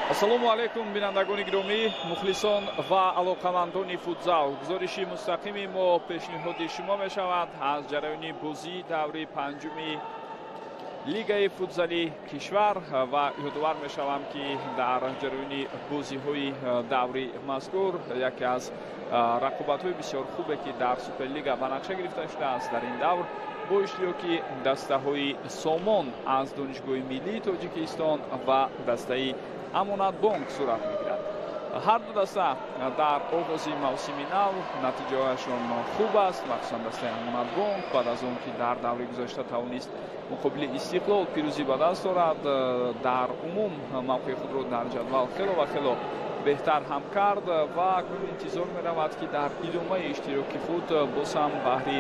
Ассалому алайкум, бинандагони гиромӣ, мухлисон ва алоқамандони футзал. Гузориши мустақими мо пешниҳоди шумо мешавад аз ҷараёни бозии даври панҷуми лигаи футзали кишвар ва ёдовар мешавам, ки дар ҷараёни бозиҳои даври мазкур яке аз рақобатҳои бисёр хубе, ки дар Суперлига ба нақша гирифта шудааст, дар ин давр бо иштироки дастаҳои Сомон аз Донишгоҳи миллии Тоҷикистон ва дастаи Амонатбонк сурат мегирад. Ҳар ду даста дар оғози мавсими нав натиҷаҳояшон хуб аст, махсусан дастаи Амонатбонк баъд аз он ки дар даври гузашта тавонист муқобили Истиқлол пирӯзӣ ба даст орад, дар умум мавқеи худро дар ҷадвал хело ва хело беҳтар ҳам кард ва акнун интизор меравад, ки дар идомаи иштироки худ боз ҳам баҳри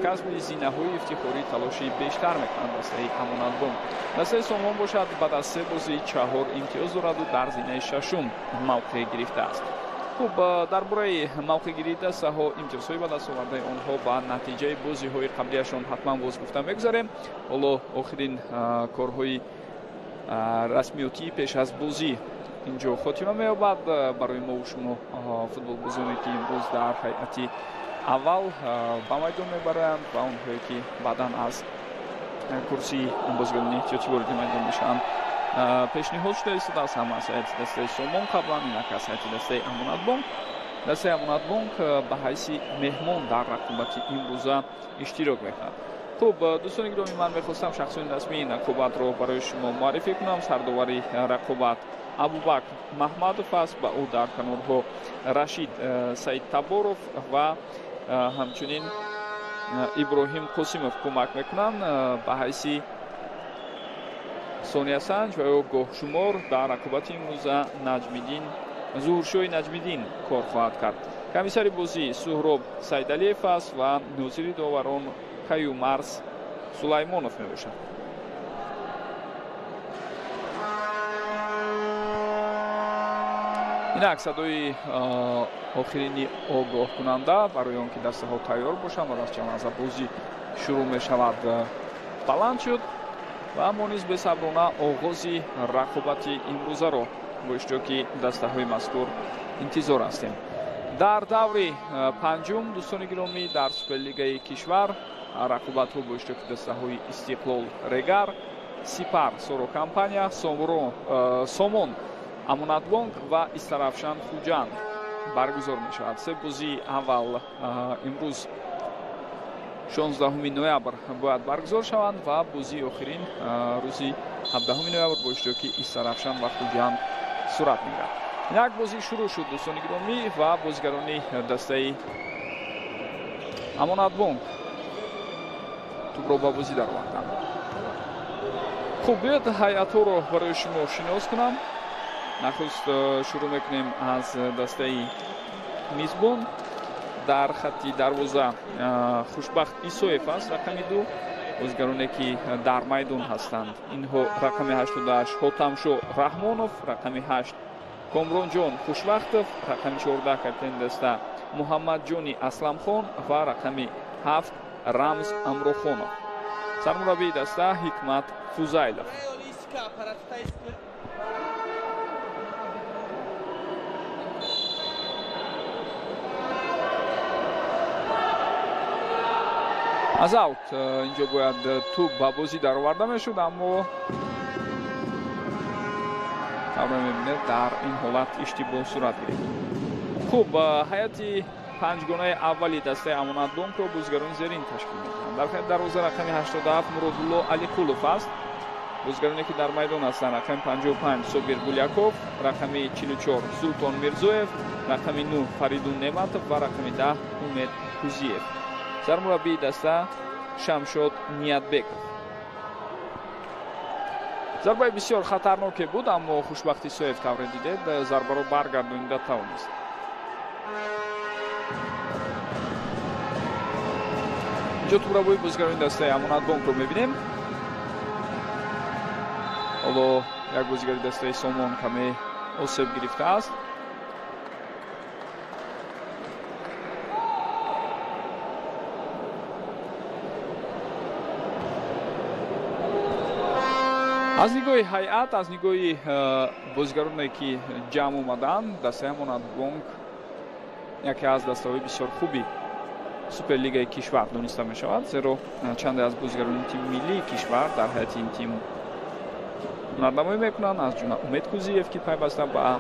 касби зинаҳои ифтихорӣ талоши бештар мекунад дастаи Амонатбонк. Дастаи Сомон бошад, баъд аз се бозӣ 4 имтиёз дораду дар зинаи шашум мавқеъ гирифтааст. Хуб, дар бораи мавқеъгирии дастаҳо, имтиёзҳои ба даст овардаи онҳо ба натиҷаи бозиҳои қаблияшон ҳатман боз гуфта мегузарем. Ҳоло охирин корҳои расмиётии пеш аз бозӣ инҷо хотима меёбад. Барои мову шумо футболбозоне, ки имрӯз дар ҳайати аввал ба майдон мебаранд ва онҳое, ки баъдан аз курсии бозигарони эҳтиётӣ вориди майдон мешаванд, пешниҳод шуда истодааст. Ҳама аз ҳайати дастаи Сомон, қаблан инак аз ҳайати дастаи Амонатбонк. Дастаи Амонатбонк ба ҳайси меҳмон дар рақобати имрӯза иштирок мекунад. Хуб, дӯстони гиромӣ, ман мехостам шахсони расмии ин рақобатро барои шумо муаррифӣ кунам. Сардовари рақобат Абубакр Маҳмадов аст, ба ӯ дар канорҳо Рашид Саидтаборов ва ҳамчунин Иброҳим Қосимов кӯмак мекунанд. Ба ҳайси сониясанҷ ва ё гоҳшумор дар рақобати имрӯза Наҷмиддин Зуҳуршоҳи Наҷмиддин кор хоҳад кард. Комиссари бозӣ Суҳроб Сайдалиев аст ва нозири доварон Каюмарс Сулаймонов мебошад. Инак садои охирини огоҳкунанда барои он ки дастаҳо тайёр бошанд ва аз чанд лаҳза бозӣ шурӯъ мешавад баланд шуд ва мо низ бесаброна оғози рақобати имрӯзаро бо иштироки дастаҳои мазкур интизор ҳастем. Дар даври панҷум, дӯстони гиромӣ, дар Суперлигаи кишвар рақобатҳо бо иштироки дастаҳои Истиқлол Регар, Сипар Соро компания, Сомон Амонатбонк ва Истаравшан Хуҷанд баргузор мешавад. Се бозии аввал имрӯз 16 ноябр бояд баргузор шаванд ва бозии охирин рӯзи 17 ноябр бо иштироки Истаравшан ва Хуҷанд сурат мегирад. Як бозӣ шурӯъ шуд, дӯстони гиромӣ, ва бозигарони дастаи Амонатбонк тӯбро ба бозӣ дароварданд. Хуб, биёед ҳайатҳоро барои шумо шинос кунам. Нахуст шурӯъ мекунем аз дастаи мизбон. Дар хатти дарвоза Хушбахт Исоев аст, рақами 2. Бозигароне, ки дар майдон ҳастанд, инҳо рақами 88 Ҳотамшо Раҳмонов, рақами 8 Комронҷон Хушвахтов, рақами 14 капитани даста Муҳаммадҷони Асламхон ва рақами 7 Рамз Амрохонов. Сармураббии даста Ҳикмат Фузайлов. Аз аут инҷо бояд тӯб ба бозӣ дароварда мешуд, аммо тавре мебинед, дар ин ҳолат иштибоҳ сурат гирифт. Хуб, ҳайати панҷгонаи аввали дастаи Амонатбонкро бозигарони зерин ташкил мекунанд. Дар хати дарвоза рақами 87 Муродулло Алиқулов аст. Бозигароне, ки дар майдон ҳастанд, рақами 55 Собир Гуляков, рақами 44 Султон Мирзоев, рақами 9 Фаридун Неъматов ва рақами 10 Умед Кузиев. Сармураббии даста Шамшод Ниятбеков. Зарбаи бисёр хатарноке буд, аммо Хушбахт Исоев, тавре дидед, зарбаро баргардонида тавонист. Инҷо тӯбрабои бозигарони дастаи Амонатбонкро мебинем. Ҳоло як бозигари дастаи Сомон каме осеб гирифтааст. Аз нигоҳи ҳайат, аз нигоҳи бозигароне ки ҷамъ омаданд, дастаи Амонатбонк яке аз дастаҳои бисёр хуби Суперлигаи кишвар дониста мешавад, зеро чанде аз бозигарони тими миллии кишвар дар ҳайати ин тим ҳунарнамоӣ мекунанд, аз ҷумла Умед Кузиев, ки пайваста ба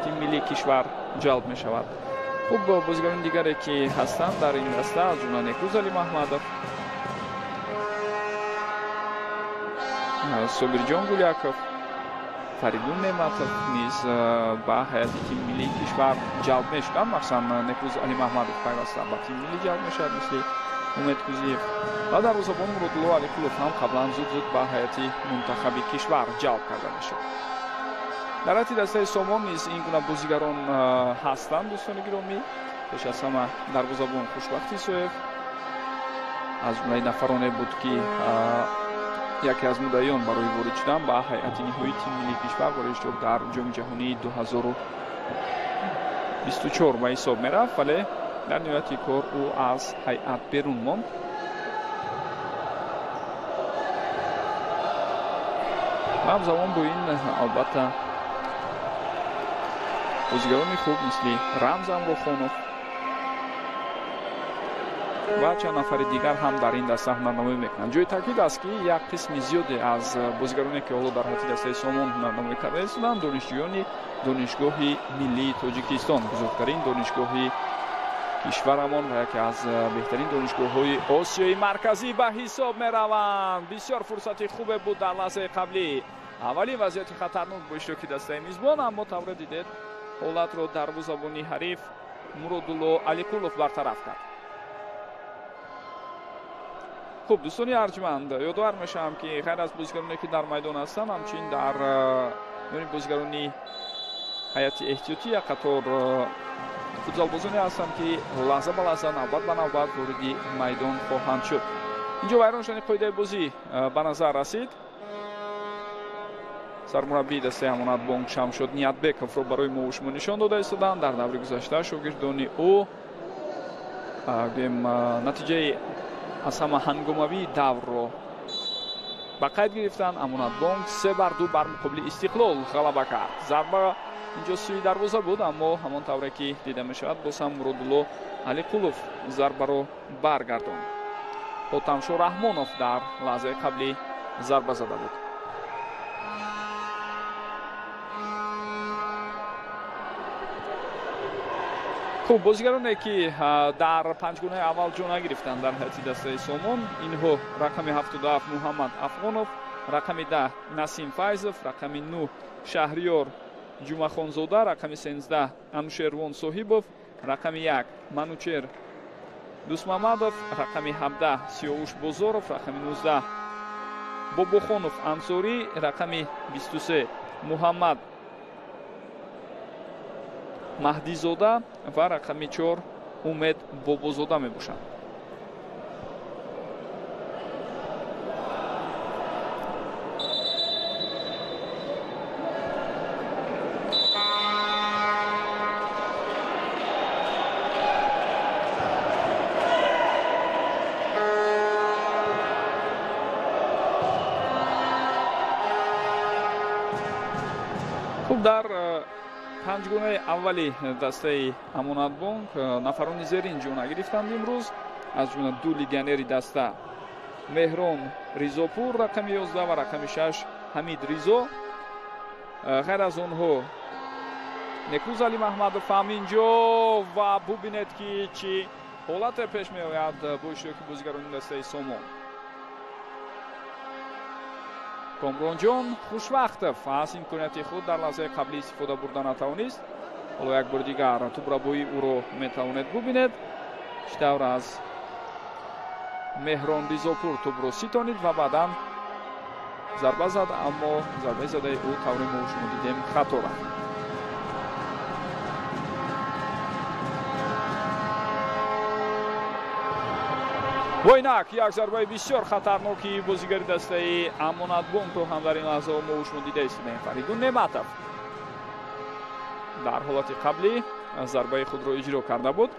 тими миллии кишвар ҷалб мешавад. Хуб, бозигарони дигаре ки ҳастанд дар ин даста, аз ҷумла Некрӯз Алимаҳмадов, Собирҷон Гуляков, Фаридун Неъматов низ ба ҳайати тими миллии кишвар ҷалб мешуданд. Махсусан Некрӯз Алимаҳмадов пайваста ба тими миллӣ ҷалб мешавад, мисли Умед Кузиев. Ва дарвозабон Муродулло Алиқулов ҳам қаблан зуд-зуд ба ҳайати мунтахаби кишвар ҷалб карда мешуд. Дар ҳайати дастаи Сомон низ ин гуна бозигарон ҳастанд, дӯстони гиромӣ. Пеш аз ҳама дарвозабон Хушбахт Исоев аз ҷумлаи нафароне буд, ки яке аз муддаиён барои ворид шудан ба ҳайати ниҳоии тими миллии кишвар барои иштирок дар Ҷоми ҷаҳонии 2024 ба ҳисоб мерафт, вале дар ниҳояти кор ӯ аз ҳайат берун монд. Ва ҳамзамон бо ин албатта бозигарони хуб мисли Рамз Амрохонов ва чанд нафари дигар ҳам дар ин даста ҳунарнамоӣ мекунанд. Ҷои таъкид аст, ки як қисми зиёде аз бозигароне ки ҳоло дар ҳайати дастаи Сомон ҳунарнамоӣ карда истоданд, донишҷӯёни Донишгоҳи миллии Тоҷикистон, бузургтарин донишгоҳи кишварамон ва яке аз беҳтарин донишгоҳҳои Осиёи Марказӣ ба ҳисоб мераванд. Бисёр фурсати хубе буд дар лаҳзаи қаблӣ. Аввалин вазъияти хатарнок бо иштироки дастаи мизбон, аммо тавре дидед ҳолатро дарвозабони ҳариф Муродулло Алиқулов бартараф кард. Хуб, дӯстони арҷманд, ёдовар мешавам, ки ғайр аз бозигароне ки дар майдон ҳастанд, ҳамчунин дар миёни бозигарони ҳайати эҳтиётӣ як қатор футзалбозоне ҳастанд, ки лаҳза ба лаҳза, навбат ба навбат вориди майдон хоҳанд шуд. Инҷо вайрон шудани қоидаи бозӣ ба назар расид. Сармураббии дастаи Амонатбонк Шамшод Ниятбековро барои мо шумо нишон дода истоданд. Дар даври гузашта шогирдони ӯ гӯем натиҷаи аз ҳама ҳангомавии даврро ба қайд гирифтанд. Амонатбонк 3-2 бар муқобили Истиқлол ғалаба кард. Зарба инҷо сӯи дарвоза буд, аммо ҳамон тавре ки дида мешавад, боз ҳам Муродулло Алиқулов зарбаро баргардонд. Хотамшо Раҳмонов дар лаҳзаи қаблӣ зарба зада буд. Хуб, бозигароне ки дар панҷгунаи аввал ҷо нагирифтанд дар ҳайати дастаи Сомон, инҳо рақами 77 Муҳаммад Афғонов, рақами 10 Насим Файзов, рақами 9 Шаҳриёр Ҷумахонзода, рақами 13 Анушервон Соҳибов, рақами 1 Манучер Дусмамадов, рақами 17 Сиёвуш Бозоров, рақами 19 Бобохонов Ансорӣ, рақами 23 Муҳаммад Маҳдизода ва рақами 4 Умед Бобозода мебошанд. Хуб, дар панҷгунаи аввали дастаи Амонатбонк нафарони зерин ҷо нагирифтанд имрӯз, аз ҷумла ду легионери даста Меҳрон Ризопур рақами 11 ва рақами 6 Ҳамид Ризо. Ғайр аз онҳо Некрӯз Алимаҳмадов ҳам инҷо ва бубинед, ки чӣ ҳолате пеш меояд бо иштироки бозигарони дастаи Сомон. Комронҷон Хушвақтов аз имконияти худ дар лаҳзаи қаблӣ истифода бурда натавонист. Ҳоло як бори дигар тӯбрабоии ӯро метавонед бубинед. Чӣ тавр аз Меҳрон Ризопур тӯбро ситонид ва баъдан зарба зад, аммо зарбаи задаи ӯ тавре мо шумо дидем хато рафт. Войнак як зарбаи бисёр хатарноки бозигари дастаи Амонатбонкро ҳам дар ин лаҳзаҳо мо шумо дида истодаем. Фаридун Неъматов дар ҳолати қаблӣ зарбаи худро иҷро карда буд.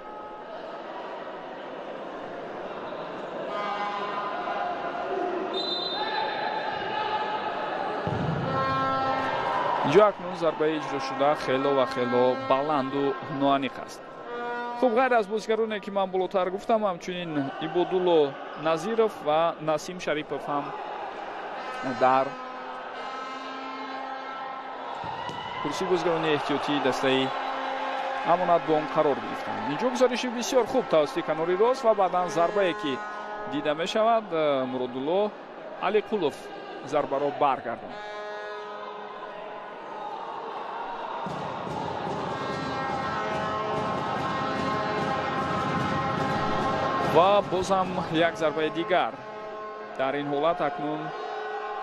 Инҷо акнун зарбаи иҷрошуда хело ва хело баланду ноаниқ аст. Хуб, ғайр аз бозигароне ки ман болотар гуфтам, ҳамчунин Ибодулло Назиров ва Насим Шарипов ҳам дар курсии бозигарони эҳтиётии дастаи Амонатбонк қарор гирифтанд. Инҷо гузариши бисёр хуб тавассути канори рост ва баъдан зарбае ки дида мешавад, Муродулло Алиқулов зарбаро баргардонд. Ва бозам як зарбаи дигар. Дар ин ҳолат акнун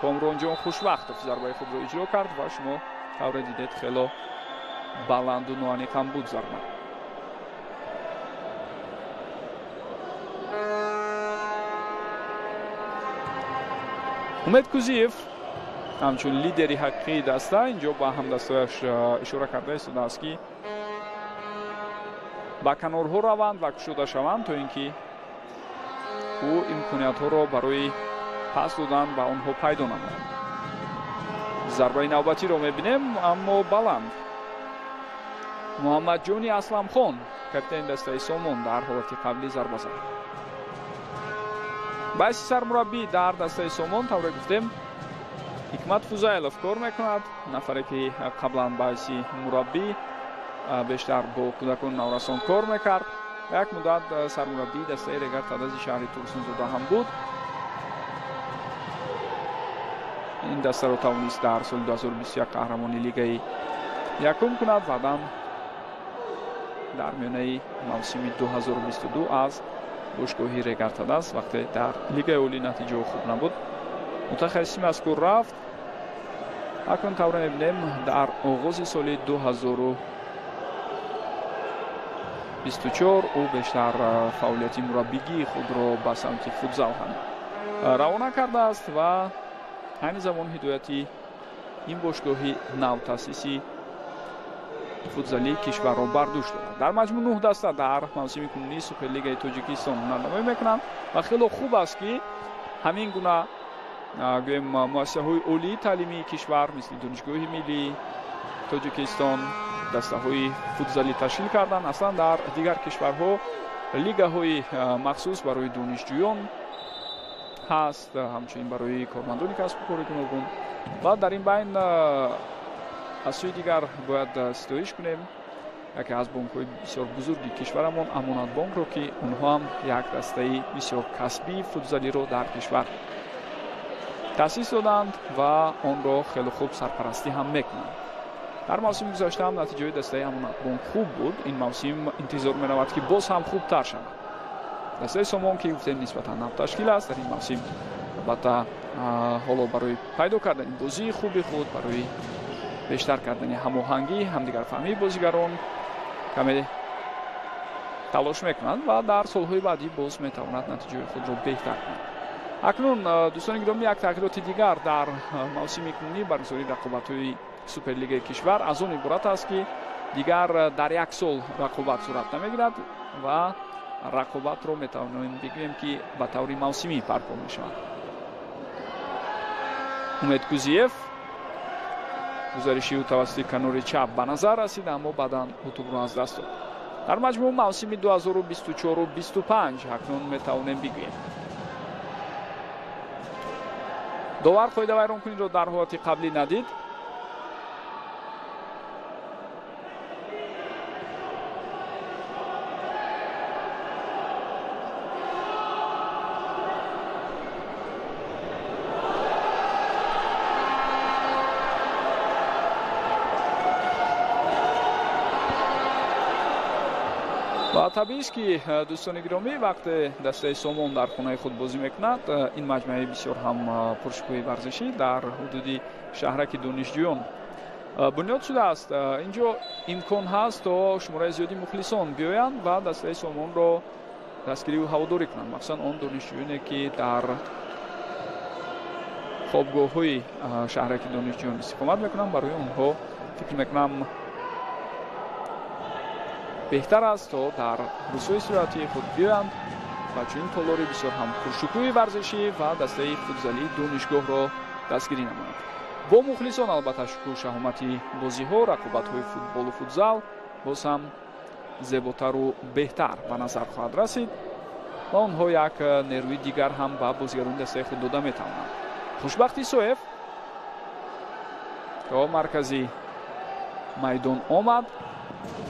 Комронҷон Хушвақтов зарбаи худро иҷро кард ва шумо тавре дидед, хело баланду ноаниқ ҳам буд зарба. Умед Кузиев ҳамчун лидери ҳақиқии даста инҷо ба ҳамдастояш ишора карда истодааст, ки ба канорҳо раванд ва кушода шаванд, то ин ки ӯ имкониятҳоро барои пас додан ба онҳо пайдо намояд. Зарбаи навбатиро мебинем, аммо баланд. Муҳаммадҷони Асламхон, капитани дастаи Сомон, дар ҳолати қаблӣ зарба зад. Баъси сармураббӣ дар дастаи Сомон, тавре гуфтем, Ҳикмат Фузайлов кор мекунад, нафаре ки қаблан баъси мураббӣ бештар бо кӯдакони наврасон кор мекард. Як муддат сармураббии дастаи Регар Тадази шаҳри Турсунзода ҳам буд. Ин дастаро тавонист дар соли 2021 қаҳрамони лигаи якум кунад. Баъдан дар миёнаи мавсими 2022 аз бошгоҳи Регар Тадаз, вақте дар лигаи олӣ натиҷао хуб набуд, мутахассиси мазкур рафт. Акнун тавре мебинем, дар оғози соли 2024 ӯ бештар фаъолияти мураббигии худро ба самти футзал ҳам равона кардааст ва ҳамин замон ҳидояти ин бошгоҳи навтаъсиси футзалии кишварро бар дӯш дорад. Дар маҷмӯъ 9 даста дар мавсими кунунии Суперлигаи Тоҷикистон ҳунарнамоӣ мекунанд ва хело хуб аст, ки ҳамин гуна гӯем муассисаҳои олии таълимии кишвар мисли Донишгоҳи миллии Тоҷикистон дастаҳои футзалӣ ташкил карданд. Аслан дар дигар кишварҳо лигаҳои махсус барои донишҷӯён ҳаст, ҳамчунин барои кормандони касбу кори гуногун. Ва дар ин байн аз сӯи дигар бояд ситоиш кунем яке аз бонкҳои бисёр бузурги кишварамон, Амонатбонкро, ки онҳо ҳам як дастаи бисёр касбии футзалиро дар кишвар таъсис доданд ва онро хеле хуб сарпарастӣ ҳам мекунанд. Дар мавсими гузашта ҳам натиҷаи дастаи Амонатбонк хуб буд. Ин мавсим интизор меравад, ки боз ҳам хубтар шавад. Дастаи Сомон, ки гуфтем, нисбатан навташкил аст, дар ин мавсим албатта ҳоло барои пайдо кардани бозии хуби худ, барои бештар кардани ҳамоҳангӣ, ҳамдигарфаҳмии бозигарон каме талош мекунанд ва дар солҳои баъдӣ боз метавонад натиҷаи худро беҳтар кунад. Акнун, дӯстони гиромӣ, як тағйироти дигар дар мавсими кунунӣ баргузории рақобатҳои Суперлигаи кишвар аз он иборат аст, ки дигар дар як сол рақобат сурат намегирад ва рақобатро метавонем бигӯем, ки ба таври мавсимӣ барпо мешавад. Умед Кузиев, гузариши ӯ тавассути канори чап ба назар расид, аммо баъдан ӯ тӯбро аз даст дод. Дар маҷмӯъ мавсими 2024-25 акнун метавонем бигӯем. Довар қоидавайронкуниро дар ҳолати қаблӣ надид. Ва табиист, ки дӯстони гиромӣ, вақте дастаи Сомон дар хонаи худ бозӣ мекунад, ин маҷмӯаи бисёр ҳам пуршукӯҳи варзишӣ дар ҳудуди шаҳраки донишҷӯён бунёд шудааст. Инҷо имкон ҳаст, то шумораи зиёди мухлисон биёянд ва дастаи Сомонро дастгирию ҳаводорӣ кунанд, махсусан он донишҷӯёне, ки дар хобгоҳҳои шаҳраки донишҷӯён истиқомат мекунанд. Барои онҳо фикр мекунам, беҳтар аст, то дар рӯзҳои истироҳатии худ биёянд ва чунин толори бисёр ҳам пуршукӯҳи варзишӣ ва дастаи футзалии донишгоҳро дастгирӣ намоянд. Бо мухлисон албатта шукӯҳу шаҳомати бозиҳо, рақобатҳои футболу футзал боз ҳам зеботару беҳтар ба назар хоҳад расид ва онҳо як нерӯи дигар ҳам ба бозигарони дастаи худ дода метавонанд. Хушбахт Исоев то маркази майдон омад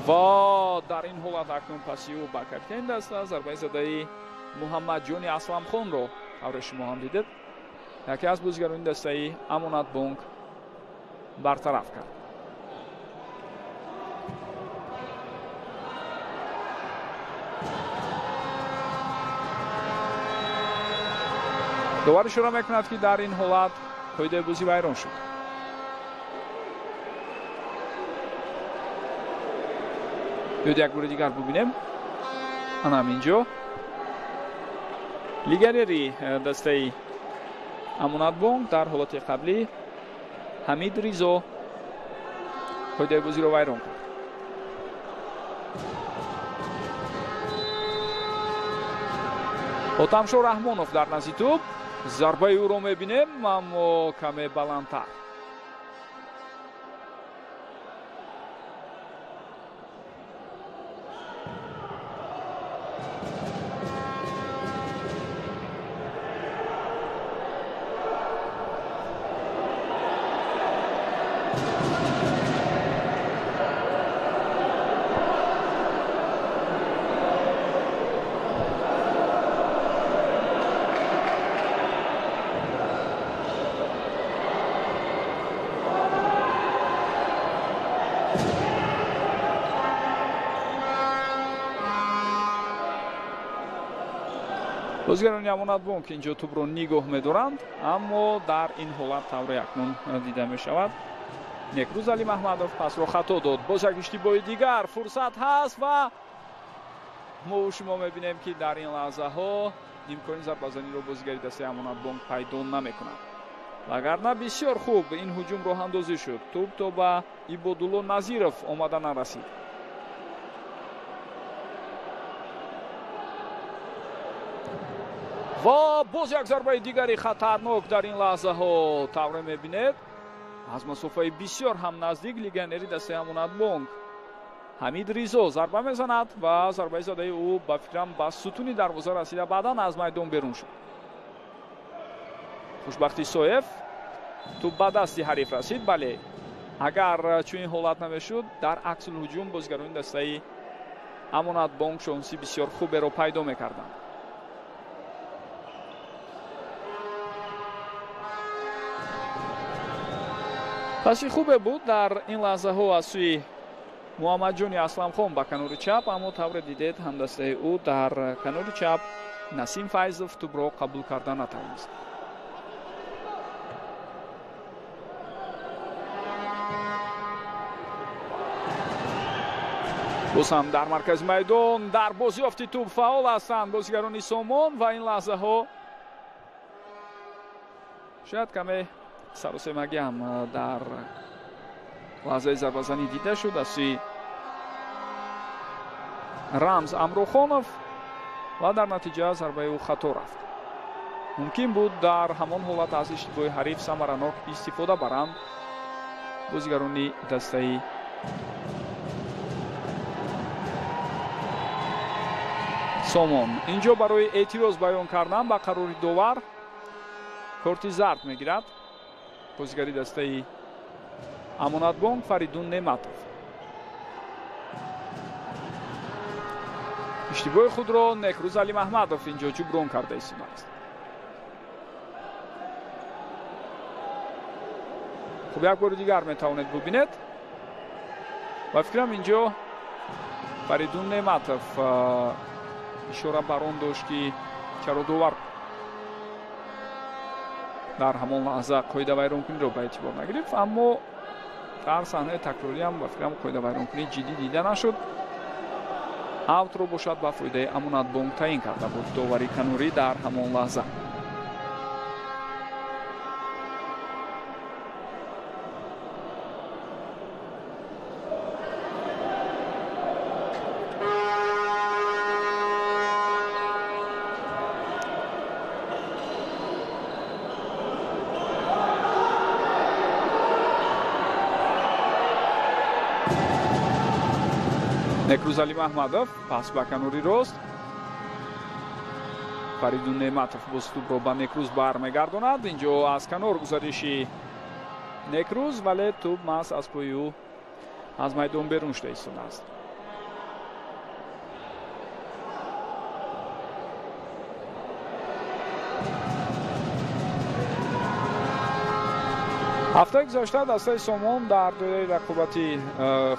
ва дар ин ҳолат акнун паси ӯ ба капитани даста зарбаи задаи Муҳаммадҷони Асламхонро тавре шумо ҳам дидед, яке аз бозигарони дастаи Амонатбонк бартараф кард. Довар ишора мекунад, ки дар ин ҳолат қоидаи бозӣ вайрон шуд. Биёед як бори дигар бубинем. Ана ҳаминҷо легионери дастаи Амонатбонк дар ҳолати қаблӣ Ҳамид Ризо қоидаи бозиро вайрон кард. Отамшо Раҳмонов дар назди тӯб, зарбаи ӯро мебинем, аммо каме баландтар. Бозигарони Амонатбонк инҷо тӯбро нигоҳ медоранд, аммо дар ин ҳолат тавре акнун дида мешавад, Некрӯз Алимаҳмадов пасро хато дод. Боз як иштибоҳи дигар, фурсат ҳаст ва мо шумо мебинем, ки дар ин лаҳзаҳо имкони зарбазаниро бозигари дастаи Амонатбонк пайдо намекунад. Вагарна бисёр хуб ин ҳуҷум роҳандозӣ шуд. Тӯб то ба Ибодулло Назиров омада нарасид. Ва боз як зарбаи дигари хатарнок дар ин лаҳзаҳо тавре мебинед, аз масофаи бисёр ҳам наздик легионери дастаи Амонатбонк Ҳамид Ризо зарба мезанад ва зарбаи задаи ӯ ба фикрам ба сутуни дарвоза расида, баъдан аз майдон берун шуд. Хушбахт Исоев тӯб ба дасти ҳариф расид. Бале, агар чунин ҳолат намешуд, дар аксулҳуҷум бозигарони дастаи Амонатбонк шонси бисёр хуберо пайдо мекарданд. Паси хубе буд дар ин лаҳзаҳо аз сӯи Муҳаммадҷони Асламхон ба канори чап, аммо тавре дидед ҳамдастаи ӯ дар канори чап Насим Файзов тӯбро қабул карда натавонист. Боз ҳам дар маркази майдон дар бозиёфти тӯб фаъол ҳастанд бозигарони Сомон ва ин лаҳзаҳо шояд каме саросемагӣ ҳам дар лаҳзаи зарбазанӣ дида шуд аз сӯи Рамз Амрухонов ва дар натиҷа зарбаи ӯ хато рафт. Мумкин буд дар ҳамон ҳолат аз иштибоҳи ҳариф самаранок истифода баранд бозигарони дастаи Сомон. Инҷо барои эътироз баён кардан ба қарори довар корти зард мегирад бозигари дастаи Амонатбонк Фаридун Неъматов. Иштибоҳи худро Некрӯз Алимаҳмадов инҷо ҷуброн карда истодааст. Хуб, як бори дигар метавонед бубинед. Ба фикрам инҷо Фаридун Неъматов ишора бар он дошт, ки чаро довар дар ҳамон лаҳза қоидавайронкуниро ба эътибор нагирифт, аммо дар саҳнаи такрориам ба фикрам қоидавайронкунӣ ҷиддӣ дида нашуд. Аутро бошад ба фоидаи Амонатбонк таъин карда буд довари канорӣ дар ҳамон лаҳза. Некрӯз Алимаҳмадов пас ба канори рост. Фаридун Неъматов боз тӯбро ба Некрӯз бармегардонад. Инҷо аз канор гузариши Некрӯз, вале тӯб маҳз аз пои ӯ аз майдон берун шуда истодааст. Ҳафтаи гузашта дастаи Сомон дар доираи рақобати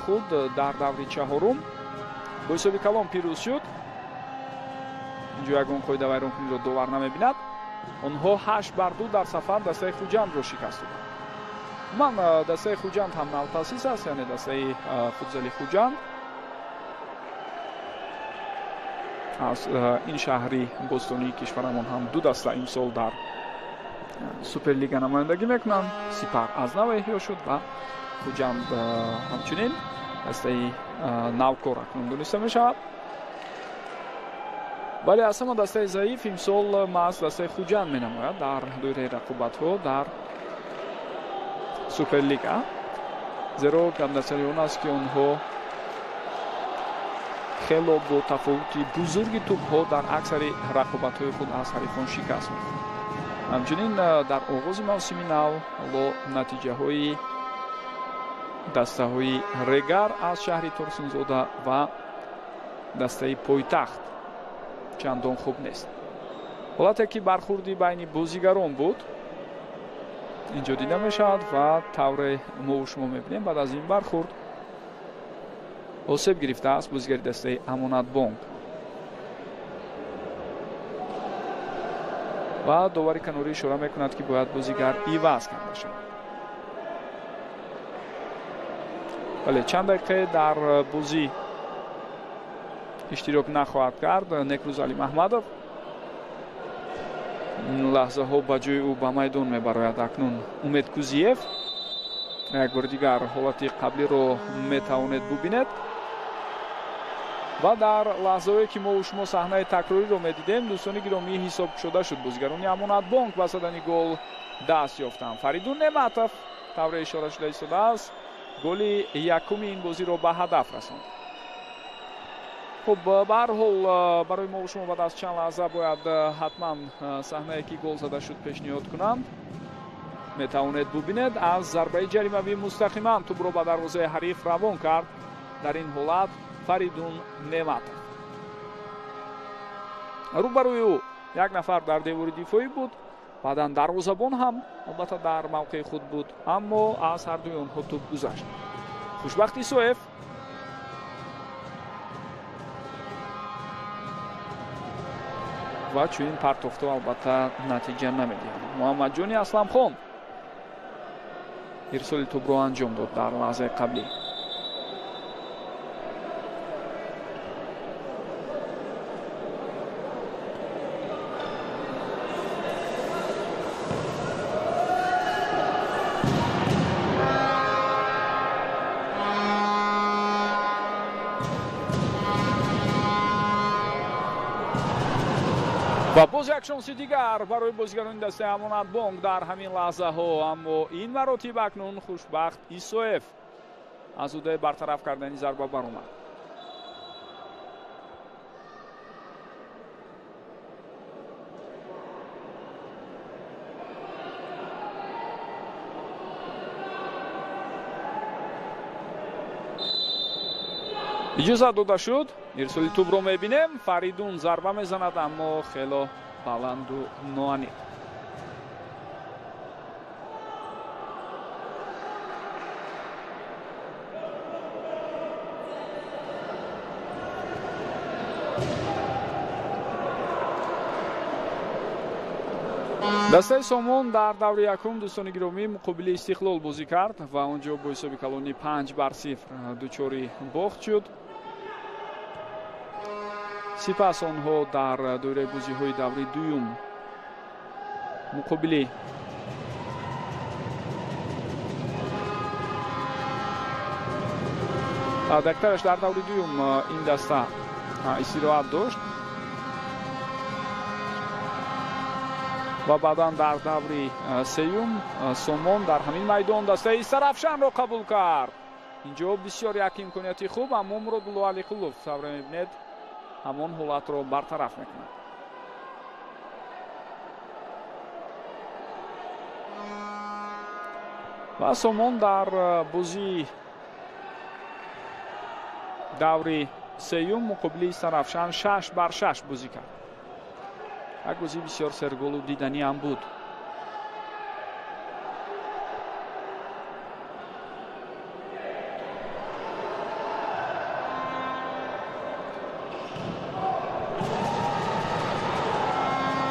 худ дар даври чаҳорум бо ҳисоби калон пирӯз шуд. Инҷо ягон қоидавайронкуниро довар намебинад. Онҳо 8-2 дар сафар дастаи Хуҷандро шикаст доданд. Ман дастаи Хуҷанд ҳам навтаъсис аст, яъне дастаи футзали Хуҷанд аз ин шаҳри бостонии кишварамон ҳам ду даста имсол дар Суперлига намояндагӣ мекунанд. Сипар аз нав эҳё шуд ва Хуҷанд ҳамчунин дастаи навкор акнун дониста мешавад. Вале аз ҳама дастаи заиф имсол маҳз дастаи Хуҷанд менамояд дар доираи рақобатҳо дар Суперлига, зеро гапнасари он аст, ки онҳо хело бо тафовути бузурги тӯбҳо дар аксари рақобатҳои худ аз ҳарифон шикаст мехӯранд. Ҳамчунин дар оғози мавсими нав ҳоло натиҷаҳои дастаҳои Регар аз шаҳри Турсунзода ва дастаи пойтахт чандон хуб нест. Ҳолате ки бархурди байни бозигарон буд инҷо дида мешавад ва тавре мо шумо мебинем, баъд аз ин бархурд осеб гирифтааст бозигари дастаи Амонатбонк ва довари канорӣ ишора мекунад, ки бояд бозигар иваз карда шавад. Вале чанд дақиқе дар бозӣ иштирок нахоҳад кард Некрӯз Алимаҳмадов. Лаҳзаҳо ба ҷои ӯ ба майдон мебарояд акнун Умед Кузиев. Як бори дигар ҳолати қаблиро метавонед бубинед. Ва дар лаҳзаҳое ки мо шумо саҳнаи такрориро медидем, дӯстони гиромӣ, ҳисоб шуда шуд. Бозигарони Амонатбонк ба задани гол даст ёфтанд. Фаридун Неъматов тавре ишора шуда истодааст, голи якуми ин бозиро ба ҳадаф расонд. Хуб, ба ҳар ҳол барои мо шумо баъд аз чанд лаҳза бояд ҳатман саҳнае ки гол зада шуд пешниҳод кунанд. Метавонед бубинед, аз зарбаи ҷаримавӣ мустақиман тӯбро ба дарвозаи ҳариф равон кард. Дар ин ҳолат Фаридун Неъматов. Рӯбарӯи ӯ як нафар дар девори дифоӣ буд, баъдан дарвозабон ҳам албатта дар мавқеи худ буд, аммо аз ҳардуи онҳо тӯб гузашт. Хушбахт Исоев ва чунин партофтҳо албатта натиҷа намедиҳанд. Муҳаммадҷони Асламхон ирсоли тӯбро анҷом дод дар лаҳзаи қаблӣ. Ва боз як шонси дигар барои бозигарони дастаи Амонатбонк дар ҳамин лаҳзаҳо, аммо ин маротиб акнун Хушбахт Исоев аз ӯдаи бартараф кардани зарба баромад. Иҷозат дода шуд. Ирсоли тӯбро мебинем. Фаридун зарба мезанад, аммо хело баланду ноаниқ. Дастаи Сомон дар даври якум, дӯстони гиромӣ, муқобили Истиқлол бозӣ кард ва он ҷо бо ҳисоби калони 5-0 дучори бохт шуд. Сипас онҳо дар доираи бозиҳои даври дуюм муқобили дактараш дар даври дуюм ин даста истироҳат дошт ва баъдан дар даври сеюм Сомон дар ҳамин майдон дастаи Сарафшанро қабул кард. Инҷо бисёр як имконияти хуб, аммо Муродулло Алиқулов тавре мебинед ҳамон ҳолатро бартараф мекунад. Ва Сомон дар бозии даври сеюм муқобили Сарафшан 6-6 бозӣ кард. Як бозии бисёр серголу диданӣ ҳам буд.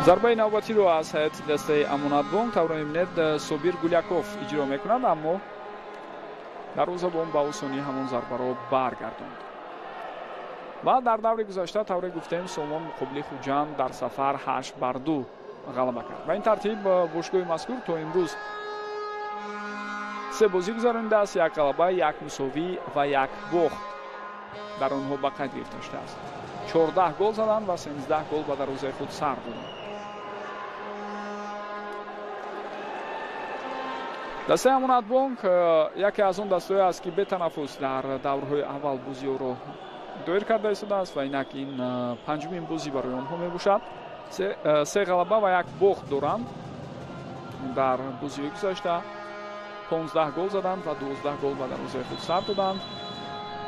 Зарбаи навбатиро аз ҳайати дастаи Амонатбонк тавре мебинед Собир Гуляков иҷро мекунад, аммо дарвозабон ба осонӣ ҳамон зарбаро баргардонд. Ва дар даври гузашта тавре гуфтем Сомон муқобили Хуҷанд дар сафар 8-2 ғалаба кард. Ба ин тартиб бошгоҳи мазкур то имрӯз 3 бозӣ гузаронидааст, 1 ғалаба, 1 мусовӣ ва 1 бохт дар онҳо ба қайд гирифта шудааст. 14 гол заданд ва 13 гол ба дарвозаи худ сар доданд. Дастаи Амонатбонк яке аз он дастаҳое аст, ки бетанаффус дар даврҳои аввал бозиҳоро доир карда истодааст ва инак ин панҷумин бозӣ барои онҳо мебошад. 3 ғалаба ва 1 бохт доранд. Дар бозиҳои гузашта 15 гол заданд ва 12 гол ба дарвозаи худ сар доданд.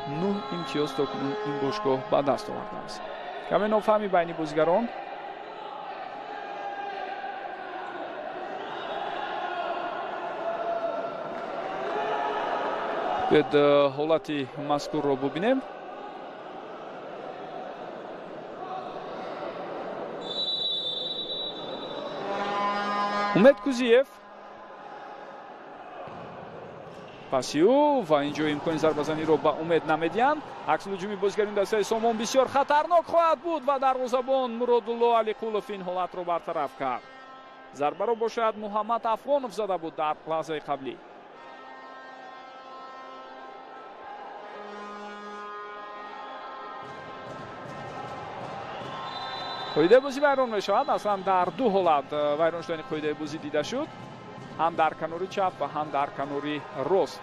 9 имтиёз то кунун ин бошгоҳ ба даст овардааст. Каме нофаҳмӣ байни бозигарон. Биёед ҳолати мазкурро бубинем. Умед Кузиев паси ӯ ва инҷо имкони зарбазаниро ба Умед намедиҳанд. Аксулҳуҷуми бозигарони дастаи Сомон бисёр хатарнок хоҳад буд ва дарвозабон Муродулло Алиқулов ин ҳолатро бартараф кард. Зарбаро бошад Муҳаммад Афғонов зада буд дар лаҳзаи қаблӣ. Қоидаи бозӣ вайрон мешавад. Аслан дар ду ҳолат вайрон шудани қоидаи бозӣ дида шуд, ҳам дар канори чап ва ҳам дар канори рост.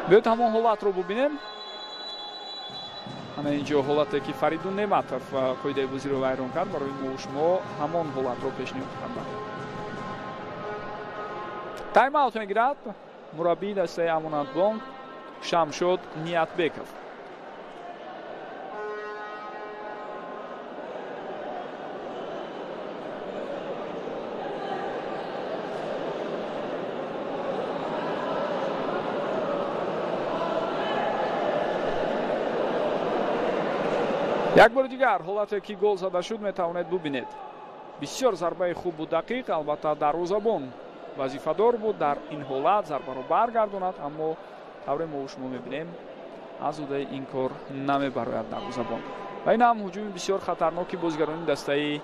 Биёед ҳамон ҳолатро бубинем. Ана инҷо ҳолате ки Фаридун Неъматов қоидаи бозиро вайрон кард, барои мо шумо ҳамон ҳолатро пешниҳод кардам. Тайм-аут мегирад мураббии дастаи Амонатбонк Шамшод Ниятбеков. Як бори дигар ҳолате ки гол зада шуд метавонед бубинед. Бисёр зарбаи хубу дақиқ, албатта дарвозабон вазифадор буд дар ин ҳолат зарбаро баргардонад, аммо тавре мо шумо мебинем аз удаи ин кор намебарояд дарвозабон. Ва ин ҳам ҳуҷуми бисёр хатарноки бозигарони дастаи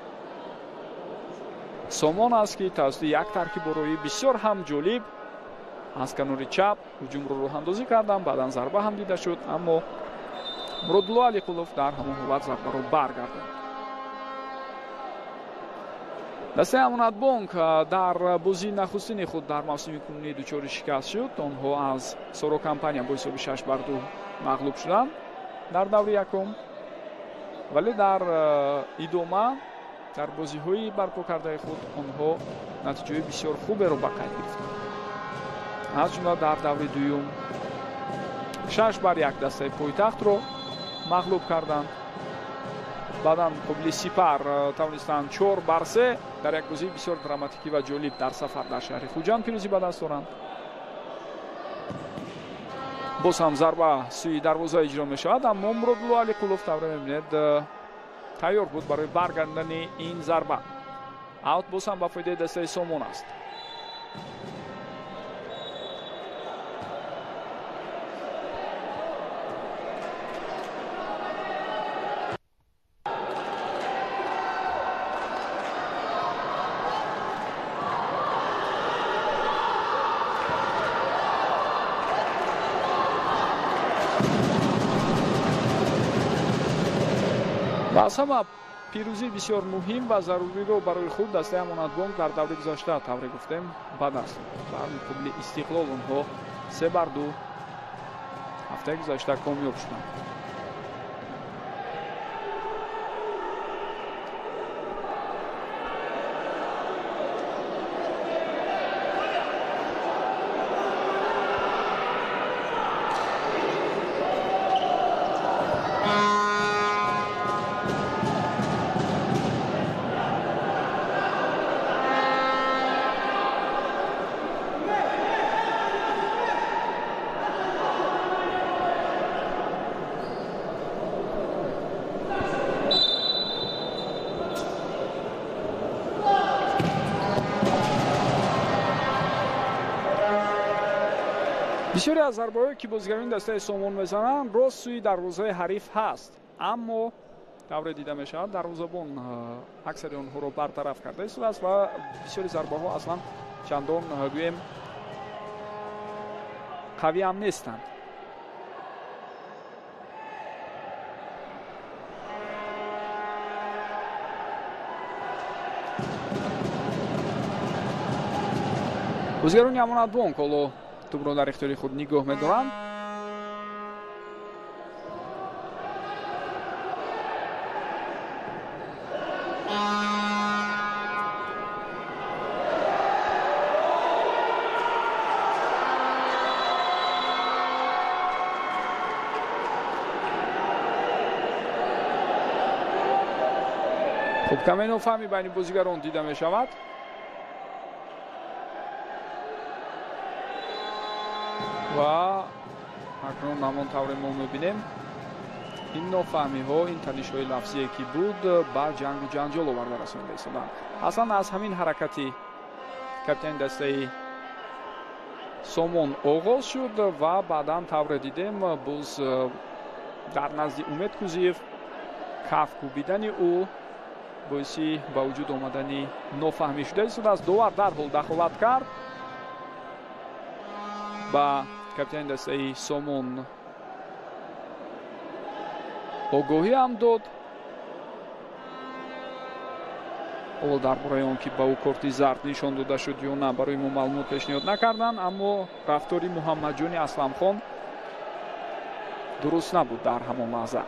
Сомон аст, ки тавассути як таркибороӣ бисёр ҳам ҷолиб аз канори чап ҳуҷумро роҳандозӣ карданд, баъдан зарба ҳам дида шуд, аммо Муродулло Алиқулов дар ҳамон ҳолат зарбаро баргардонд. Дастаи Амонатбонк дар бозии нахустини худ дар мавсими кунунӣ дучори шикаст шуд. Онҳо аз Соро компания бо ҳисоби 6-2 мағлуб шуданд дар даври якум, вале дар идома дар бозиҳои барпо кардаи худ онҳо натиҷаи бисёр хуберо ба қайд гирифтанд. Аз ҷумла дар даври дуюм 6-1 дастаи пойтахтро мағлуб карданд. Баъдан муқобили Сипар тавонистанд 4-3 дар як бозии бисёр драматикӣ ва ҷолиб дар сафар дар шаҳри Хуҷанд пирӯзӣ ба даст оранд. Боз ҳам зарба сӯи дарвоза иҷро мешавад, аммо Муродулло Алиқулов тавре мебинед тайёр буд барои баргардани ин зарба. Аут боз ҳам ба фоидаи дастаи Сомон аст. Ва аз ҳама пирӯзии бисёр муҳим ва заруриро барои худ дастаи Амонатбонк дар даври гузашта, тавре гуфтем, ба даст бар муқобили Истиқлол онҳо 3-2 ҳафтаи гузашта комёб шуданд. Бисёре аз зарбаҳое ки бозигарони дастаи Сомон мезананд, рост сӯи дарвозаи ҳариф ҳаст, аммо тавре дида мешавад, дарвозабон аксари онҳоро бартараф карда истодааст ва бисёри зарбаҳо аслан чандон гӯем қавӣ ҳам нестанд. Бозигарони Амонатбонк ҳоло тӯбро дар ихтиёри худ нигоҳ медоранд. Хуб, каме нофаҳмӣ байни бозигарон дида мешавад. Ва акнун ҳамон тавре мо мебинем, ин нофаҳмиҳо, ин танишҳои лафзие ки буд, ба ҷангу ҷанҷол оварда расонида истоданд. Аслан аз ҳамин ҳаракати капитани дастаи Сомон оғоз шуд ва баъдан тавре дидем, боз дар назди Умед Кузиев каф кӯбидани ӯ боиси ба вуҷуд омадани нофаҳмӣ шуда истодааст. Довар дарҳол дахолат кард, ба капитани дастаи Сомон огоҳӣ ҳам дод. Ҳоло дар бораи он ки ба ӯ корти зард нишон дода шуд ё на, барои мо маълумот пешниҳод накарданд, аммо рафтори Муҳаммадҷони Асламхон дуруст набуд дар ҳамон лаҳза.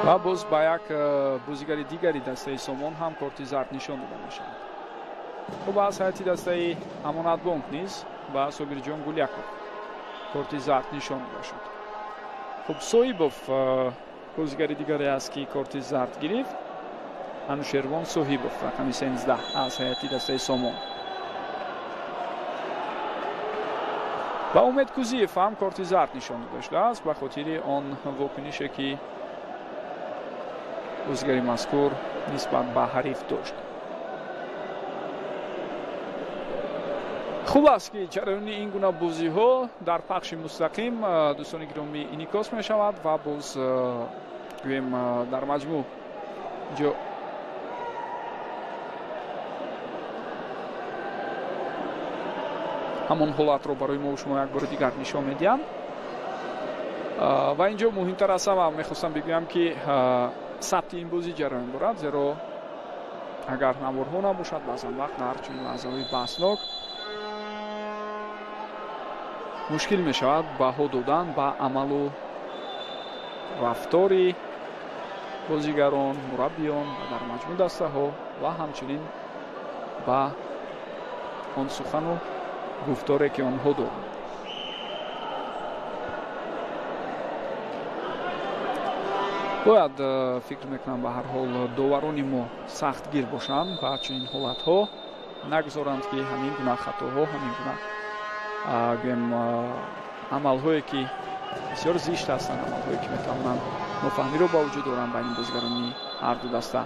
Ва боз ба як бозигари дигари дастаи Сомон ҳам корти зард нишон дода мешавад. Хуб, аз ҳайати дастаи Амонатбонк низ ба Собирҷон Гуляков корти зард нишон дода шуд. Хуб, Соҳибов бозигари дигаре аст ки корти зард гирифт. Анушервон Соҳибов, рақами 13 аз ҳайати дастаи Сомон. Ба Умед Кузиев ҳам корти зард нишон дода шудааст ба хотири он вокунише ки бозигари мазкур нисбат ба ҳариф дошт. Хуб аст ки ҷараёни ин гуна бозиҳо дар пахши мустақим дӯстони гиромӣ инъикос мешавад ва боз гӯем дар маҷмӯъ ҷо ҳамон ҳолатро барои мо шумо як бори дигар нишон медиҳам. Ва инҷо муҳимтар аз ҳама мехостам бигӯям ки сабти ин бозӣ ҷараён дорад, зеро агар наворҳо набошад, баъзан вақт дар чунин лаҳзаҳои баҳснок мушкил мешавад баҳо додан ба амалу рафтори бозигарон, мураббиён ва дар маҷмӯъ дастаҳо ва ҳамчунин ба он сухану гуфторе ки онҳо доранд. Бояд фикр мекунам, ба ҳар ҳол доварони мо сахтгир бошанд ба чунин ҳолатҳо, нагузоранд ки ҳамин гуна хатоҳо, ҳамин гуна гӯем амалҳое ки бисёр зишт ҳастанд, амалҳое ки метавонанд нофаҳмиро ба вуҷуд оранд байни бозигарони ҳар ду даста,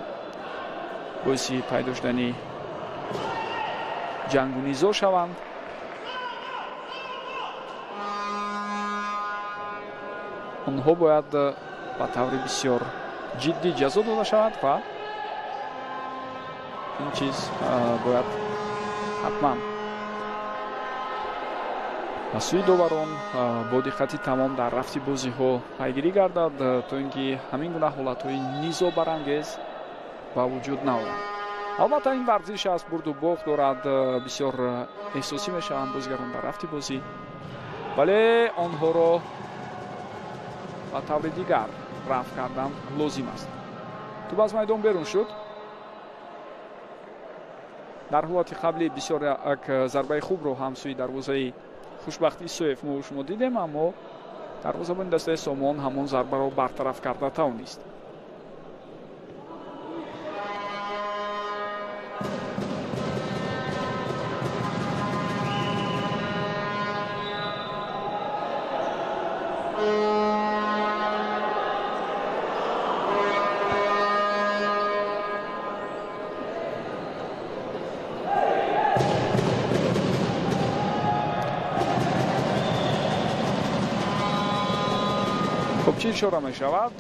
боиси пайдо шудани ҷангу низо шаванд. Онҳо бояд ба таври бисёр ҷиддӣ ҷазо дода шавад ва Ин чиз бояд ҳатман аз сӯи доварон бо диққати тамом дар рафти бозиҳо пайгирӣ гардад, то ин ки ҳамин гуна ҳолатҳои низобарангез ба вуҷуд наоянд. Албатта ин варзиш аст, бурду бохт дорад, бисёр эҳсосӣ мешаванд бозигарон дар рафти бозӣ, вале онҳоро ба таври дигар рафт кардан лозим аст. Тӯб аз майдон берун шуд. Дар ҳолати қаблӣ бисёр як зарбаи хубро ҳам сӯи дарвозаи Хушбахт Исоев мо шумо дидем, аммо дарвозабони дастаи Сомон ҳамон зарбаро бартараф карда тавонист. Хуб, чӣ ишора мешавад?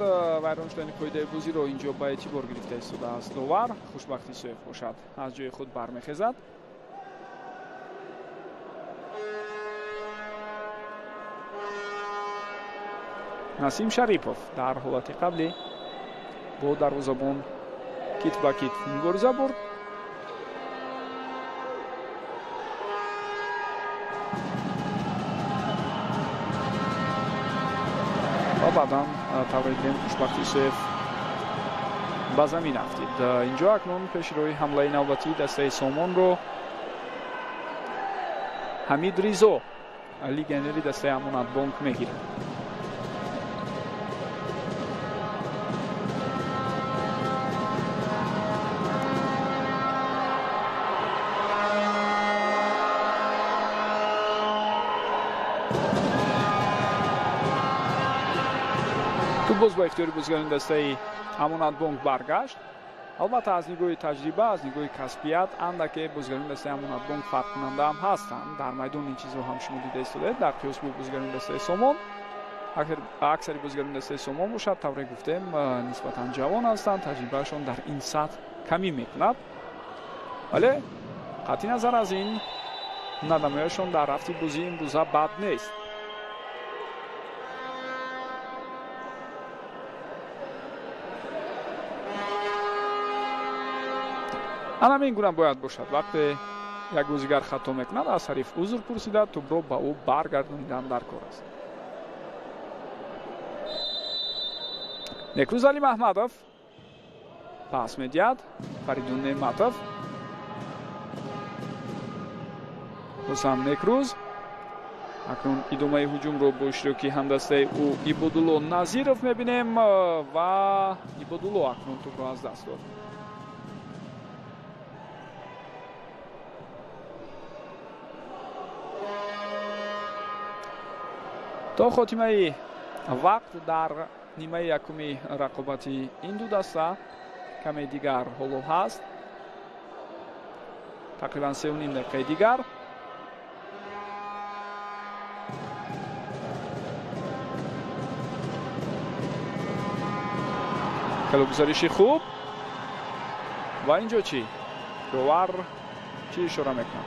Вайрон шудани қоидаи бозиро инҷо ба эътибор гирифта истодааст довар. Хушбахт Исоев бошад, аз ҷои худ бармехезад. Насим Шарипов дар ҳолати қаблӣ бо дарвозабон китф ба китф мубориза бурд. Ва баъдан тавре дидем Хушбахт Исоев ба замин афтид. Инҷо акнун пеши роҳи ҳамлаи навбатии дастаи Сомонро Ҳамид Ризо, легионери дастаи Амонатбонк, мегирад. Тӯб боз ба ихтиёри бозигарони дастаи Амонатбонк баргашт. Албатта аз нигоҳи таҷриба, аз нигоҳи касбият андаке бозигарони дастаи Амонатбонк фарқкунанда ҳам ҳастанд. Дар майдон ин чизро ҳам шумо дида истодаед. Дар қиёс бо бозигарони дастаи Сомон, аксари бозигарони дастаи Сомон бошад, тавре гуфтем, нисбатан ҷавон ҳастанд, таҷрибаашон дар ин сатҳ камӣ мекунад. Вале қатъи назар аз ин, надамояшон дар рафти бозии имрӯза бад нест. Ана ин гуна бояд бошад. Вақте як бозигар хато мекунад, аз ҳариф узр пурсида, тӯбро ба ӯ баргардонидан дар кор аст. Некрӯз Али Маҳмадов пас медиҳад. Фаридун Неъматов, боз ҳам Некрӯз. Акнун идомаи ҳуҷумро бо иштироки ҳамдастаи ӯ Ибодулло Назиров мебинем ва Ибодулло акнун тӯбро аз даст дод. То хотимаи вақт дар нимаи якуми рақобати ин ду даста каме дигар ҳоло ҳаст, тақрибан 3,5 дақиқаи дигар. Хеле гузариши хуб. Ва инҷо чӣ? Довар чӣ ишора мекунад?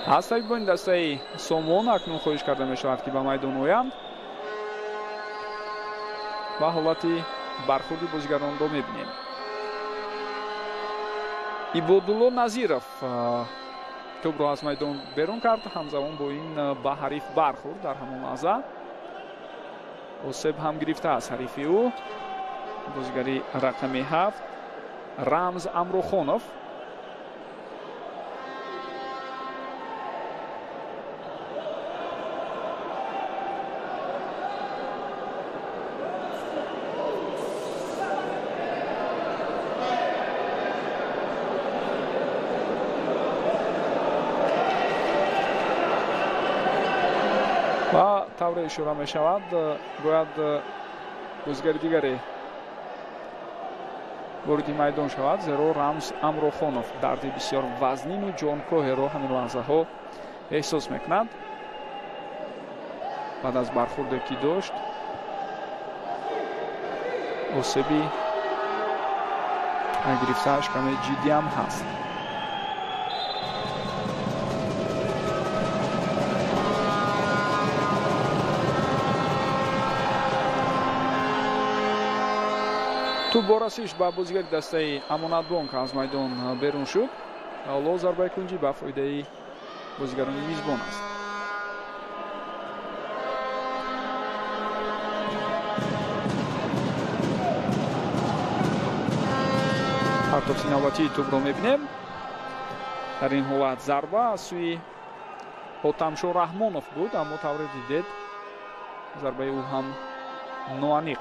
Аз табибони дастаи Сомон акнун хоҳиш карда мешавад, ки ба майдон оянд ва ҳолати бархурди бозигаронро мебинем. Ибодулло Назиров тӯбро аз майдон берун кард, ҳамзамон бо ин ба ҳариф бархӯрд. Дар ҳамон лаҳза осеб ҳам гирифтааст ҳарифи ӯ, бозигари рақами 7 Рамз Амрухонов. Ва тавре ишора мешавад, бояд бозигари дигаре вориди майдон шавад, зеро Рамз Амрохонов дарди бисёр вазнину ҷонкоҳеро ҳамин лаҳзаҳо эҳсос мекунад. Баъд аз бархурде ки дошт, Осеби гирифтааш каме ҷиддӣ ҳам ҳаст. Тӯб бо расиш ба бозигари дастаи Амонатбонк аз майдон берун шуд. Ҳоло зарбаи кунҷӣ ба фоидаи бозигарони мизбон аст. Партофти навбатии тӯбро мебинем. Дар ин ҳолат зарба аз сӯи Ҳотамшо Раҳмонов буд, аммо тавре дидед зарбаи ӯ ҳам ноаниқ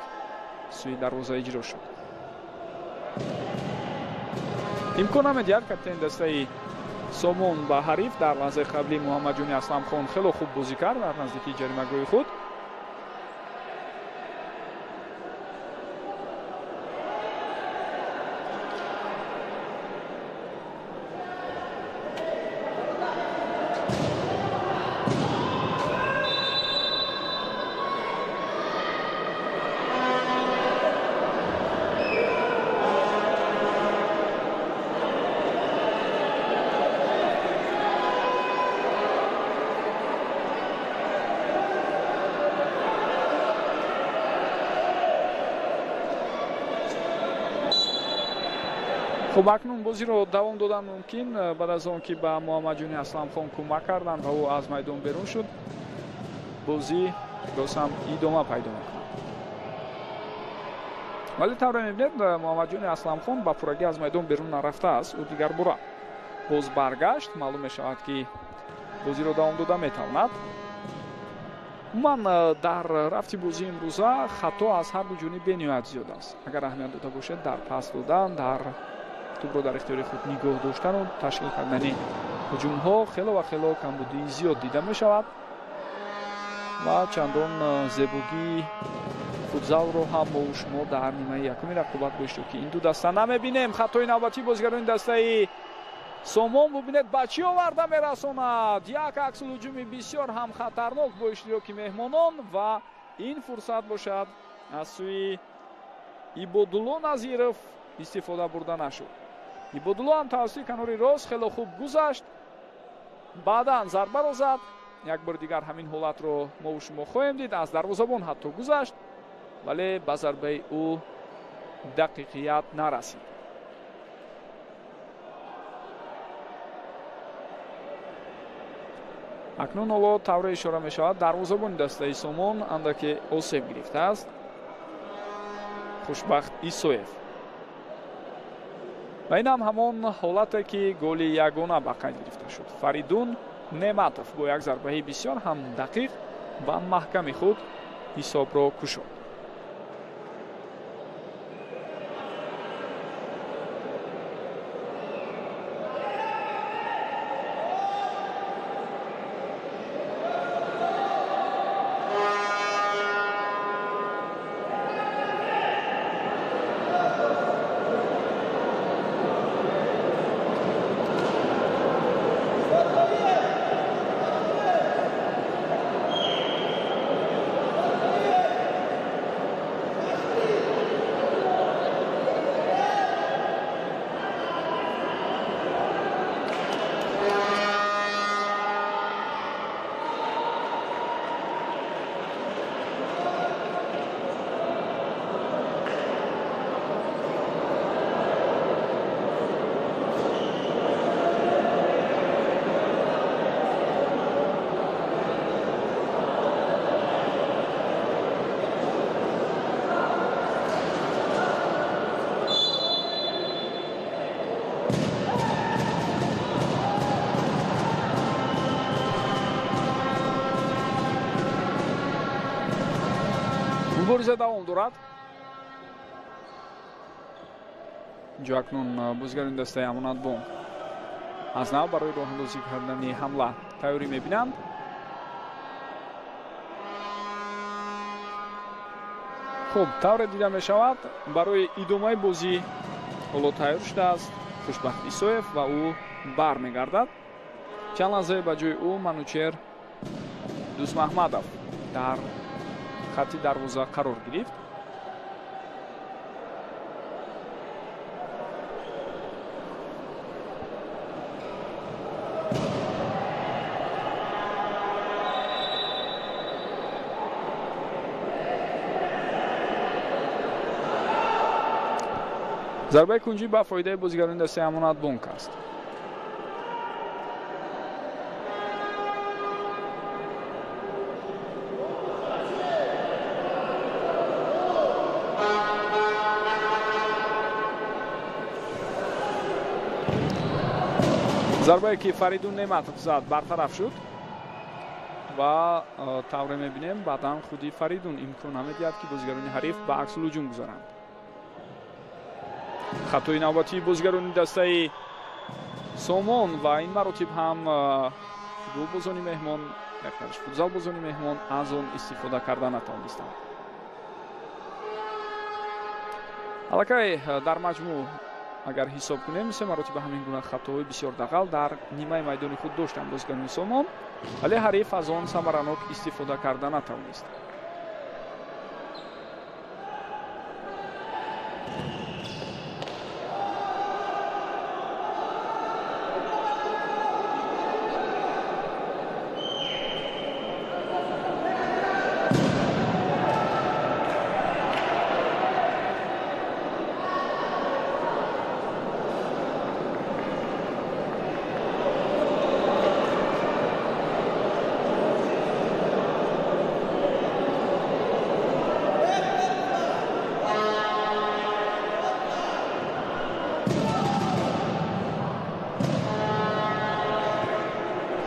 сӯи дарвоза иҷро шуд. Имкон намедиҳад каптени дастаи Сомон ба ҳариф. Дар лаҳзаи қаблӣ Муҳаммадҷони Асламхон хело хуб бозӣ кард дар наздикии ҷаримагоҳи худ. Хуб, акнун бозиро давом додан мумкин баъд аз он ки ба Муҳаммадҷони Асламхон кӯмак карданд ва ӯ аз майдон берун шуд. Бозӣ боз ҳам идома пайдо мекунад. Вале тавре мебинед, Муҳаммадҷони Асламхон ба пуррагӣ аз майдон берун нарафтааст. Ӯ дигар бура боз баргашт. Маълум мешавад, ки бозиро давом дода метавонад. Умуман дар рафти бозии имрӯза хато аз ҳар ду ҷониб бениҳоят зиёд аст. Агар аҳамият дода бошед, дар пас додан, дар тӯбро дар ихтиёри худ нигоҳ доштану ташкил кардани ҳуҷумҳо хело ва хело камбудии зиёд дида мешавад ва чандон зебогии футзалро ҳам мо шумо дар нимаи якуми рақобат бо иштироки ин ду даста намебинем. Хатои навбатии бозигарони дастаи Сомон бубинед ба чӣ оварда мерасонад. Як аксулҳуҷуми бисёр ҳам хатарнок бо иштироки меҳмонон ва ин фурсат бошад аз сӯи Ибодулло Назиров истифода бурда нашуд. Ибодулло ҳам тавассути канори рост хело хуб гузашт, баъдан зарбаро зад. Як бори дигар ҳамин ҳолатро мо шумо хоҳем дид. Аз дарвозабон ҳатто гузашт, вале ба зарбаи ӯ дақиқият нарасид. Акнун ҳоло тавре ишора мешавад, дарвозабони дастаи Сомон андаке осеб гирифтааст. Хушбахт Исоев. Ва ин ҳам ҳамон ҳолате ки голи ягона ба қайд гирифта шуд. Фаридун Неъматов бо як зарбаи бисёр ҳам дақиқ ва маҳками худ ҳисобро кушод. Мубориза давом дорад. Инҷо акнун бозигарони дастаи Амонатбонк аз нав барои роҳандозӣ кардани ҳамла тайёрӣ мебинанд. Хуб, тавре дида мешавад, барои идомаи бозӣ ҳоло тайёр шудааст Хушбахт Исоев ва ӯ бармегардад. Чанд лаҳзае ба ҷои ӯ Манучер Дӯстмаҳмадов дар хати дарвоза қарор гирифт. Зарбаи кунҷӣ ба фоидаи бозигарони дастаи Амонатбонк аст. Зарбае ки Фаридун Неъматов зад бартараф шуд ва тавре мебинем баъдан худи Фаридун имкон намедиҳад, ки бозигарони ҳариф ба аксулҳуҷум гузаранд. Хатои навбатии бозигарони дастаи Сомон ва ин маротиб ҳам футболбозони меҳмон, футзалбозони меҳмон аз он истифода карда натавонистанд. Аллакай дар маҷмӯъ агар ҳисоб кунем, се маротиба ҳамин гуна хатоҳои бисёр дағал дар нимаи майдони худ доштанд бозигарони Сомон, вале ҳариф аз он самаранок истифода карда натавонист.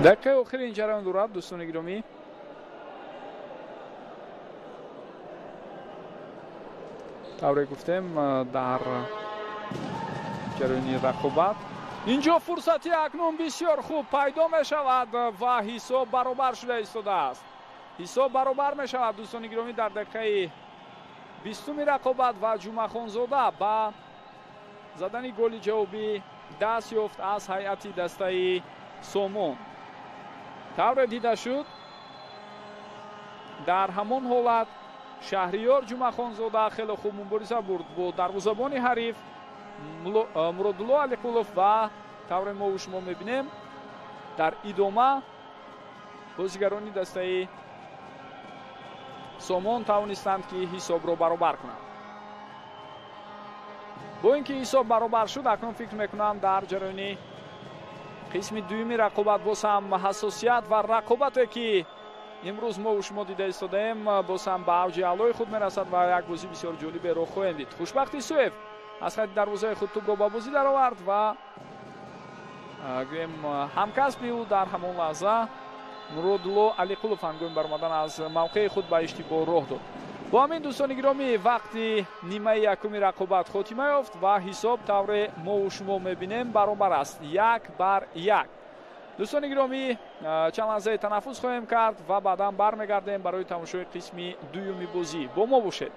Дақиқаи охири ин ҷараён дорад, дӯстони гиромӣ. Тавре гуфтем, дар ҷараёни рақобат инҷо фурсати акнун бисёр хуб пайдо мешавад ва ҳисоб баробар шуда истодааст. Ҳисоб баробар мешавад, дӯстони гиромӣ, дар дақиқаи 20-уми рақобат ва Ҷумъахонзода ба задани голи ҷавобӣ даст ёфт аз ҳайати дастаи Сомон. Тавре дида шуд, дар ҳамон ҳолат Шаҳриёр Ҷумъахонзода хеле хуб мубориза бурд бо дарвозабони ҳариф Муродулло Алиқулов ва тавре мо шумо мебинем, дар идома бозигарони дастаи Сомон тавонистанд, ки ҳисобро баробар кунанд. Бо ин ки ҳисоб баробар шуд, акнун фикр мекунам дар ҷараёни қисми дуюми рақобат боз ҳам ҳассосият ва рақобате ки имрӯз мо шумо дида истодаем, боз ҳам ба авҷи аълои худ мерасад ва як бозӣ бисёр ҷолиберо хоҳем дид. Хушбахт Исоев аз хати дарвозаи худ тӯбро ба бозӣ даровард ва гӯем ҳамкасби ӯ дар ҳамон лаҳза Муродулло Алиқулов ҳангоми баромадан аз мавқеи худ ба иштибоҳ роҳ дод. Бо ҳамин, дӯстони гиромӣ, вақти нимаи якуми рақобат хотима ёфт ва ҳисоб тавре мо шумо мебинем баробар аст 1-1. Дӯстони гиромӣ, чанд лаҳзаи танаффус хоҳем кард ва баъдан бармегардем барои тамошои қисми дуюми бозӣ. Бо мо бошед.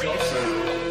Johnson.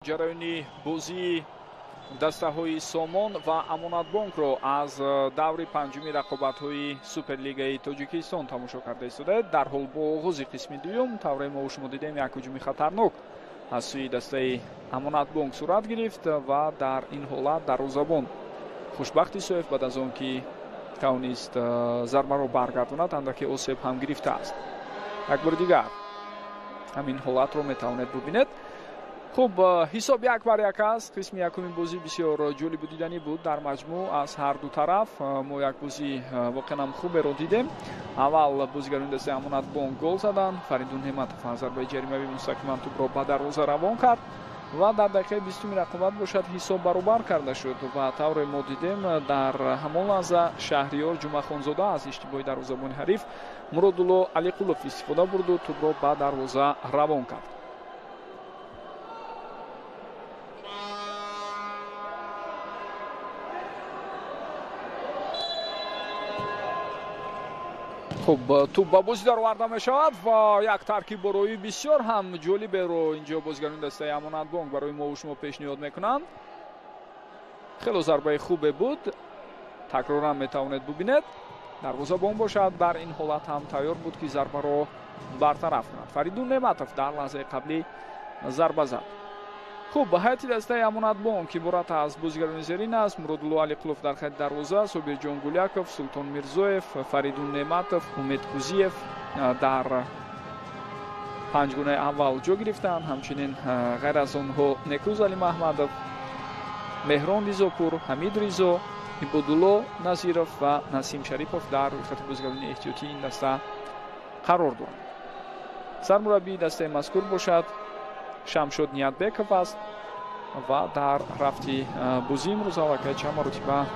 Ҷараёни бозии дастаҳои Сомон ва Амонатбонкро аз даври панҷуми рақобатҳои Суперлигаи Тоҷикистон тамошо карда истодаед. Дар ҳол бо оғози қисми дуюм тавре мо шумо дидем, як ҳуҷуми хатарнок аз сӯи дастаи Амонатбонк сурат гирифт ва дар ин ҳолат дарвозабон Хушбахт Исоев баъд аз он ки тавонист зарбаро баргардонад, андаке осеб ҳам гирифтааст. Як бори дигар ҳамин ҳолатро метавонед бубинед. Хуб, ҳисоб 1-1 аст. Қисми якуми бозӣ бисёр ҷолибу диданӣ буд. Дар маҷмӯъ аз ҳар ду тараф мо як бозӣ воқеан ҳам хуберо дидем. Аввал бозигарони дастаи Амонатбонк гол заданд. Фаридун Ҳематов аз зарбаи ҷаримавӣ мустақиман тӯбро ба дарвоза равон кард ва дар дақиқаи 20-уми рақобат бошад ҳисоб баробар карда шуд ва тавре мо дидем, дар ҳамон лаҳза Шаҳриёр Ҷумъахонзода аз иштибоҳи дарвозабони ҳариф Муродулло Алиқулов истифода бурду тӯбро ба дарвоза равон кард. Хуб, тӯб ба бозӣ дароварда мешавад ва як таркибборои бисёр ҳам ҷолиберо инҷо бозигарони дастаи Амонатбонк барои мо шумо пешниҳод мекунанд. Хело зарбаи хубе буд, такроран метавонед бубинед. Дарвозабон бошад дар ин ҳолат ҳам тайёр буд, ки зарбаро бартараф кунад. Фаридун Неъматов дар лаҳзаи қаблӣ зарба зад. Хуб, ба ҳайати дастаи Амонатбонк иборат аз бозигарони зерин аст: Муродулло Алиқулов дар хати дарвоза, Собирҷон Гуляков, Султон Мирзоев, Фаридун Неъматов, Умед Кузиев дар панҷгунаи аввал ҷо гирифтанд. Ҳамчунин ғайр аз онҳо Некрӯз Алимаҳмадов, Меҳрон Ризопур, Ҳамид Ризо, Ибодулло Назиров ва Насим Шарипов дар рӯйхати бозигарони эҳтиётии ин даста қарор доранд. Сармураббии дастаи мазкур бошад Шамшод Ниятбеков аст ва дар рафти бозии имрӯз аллакай чанд маротиба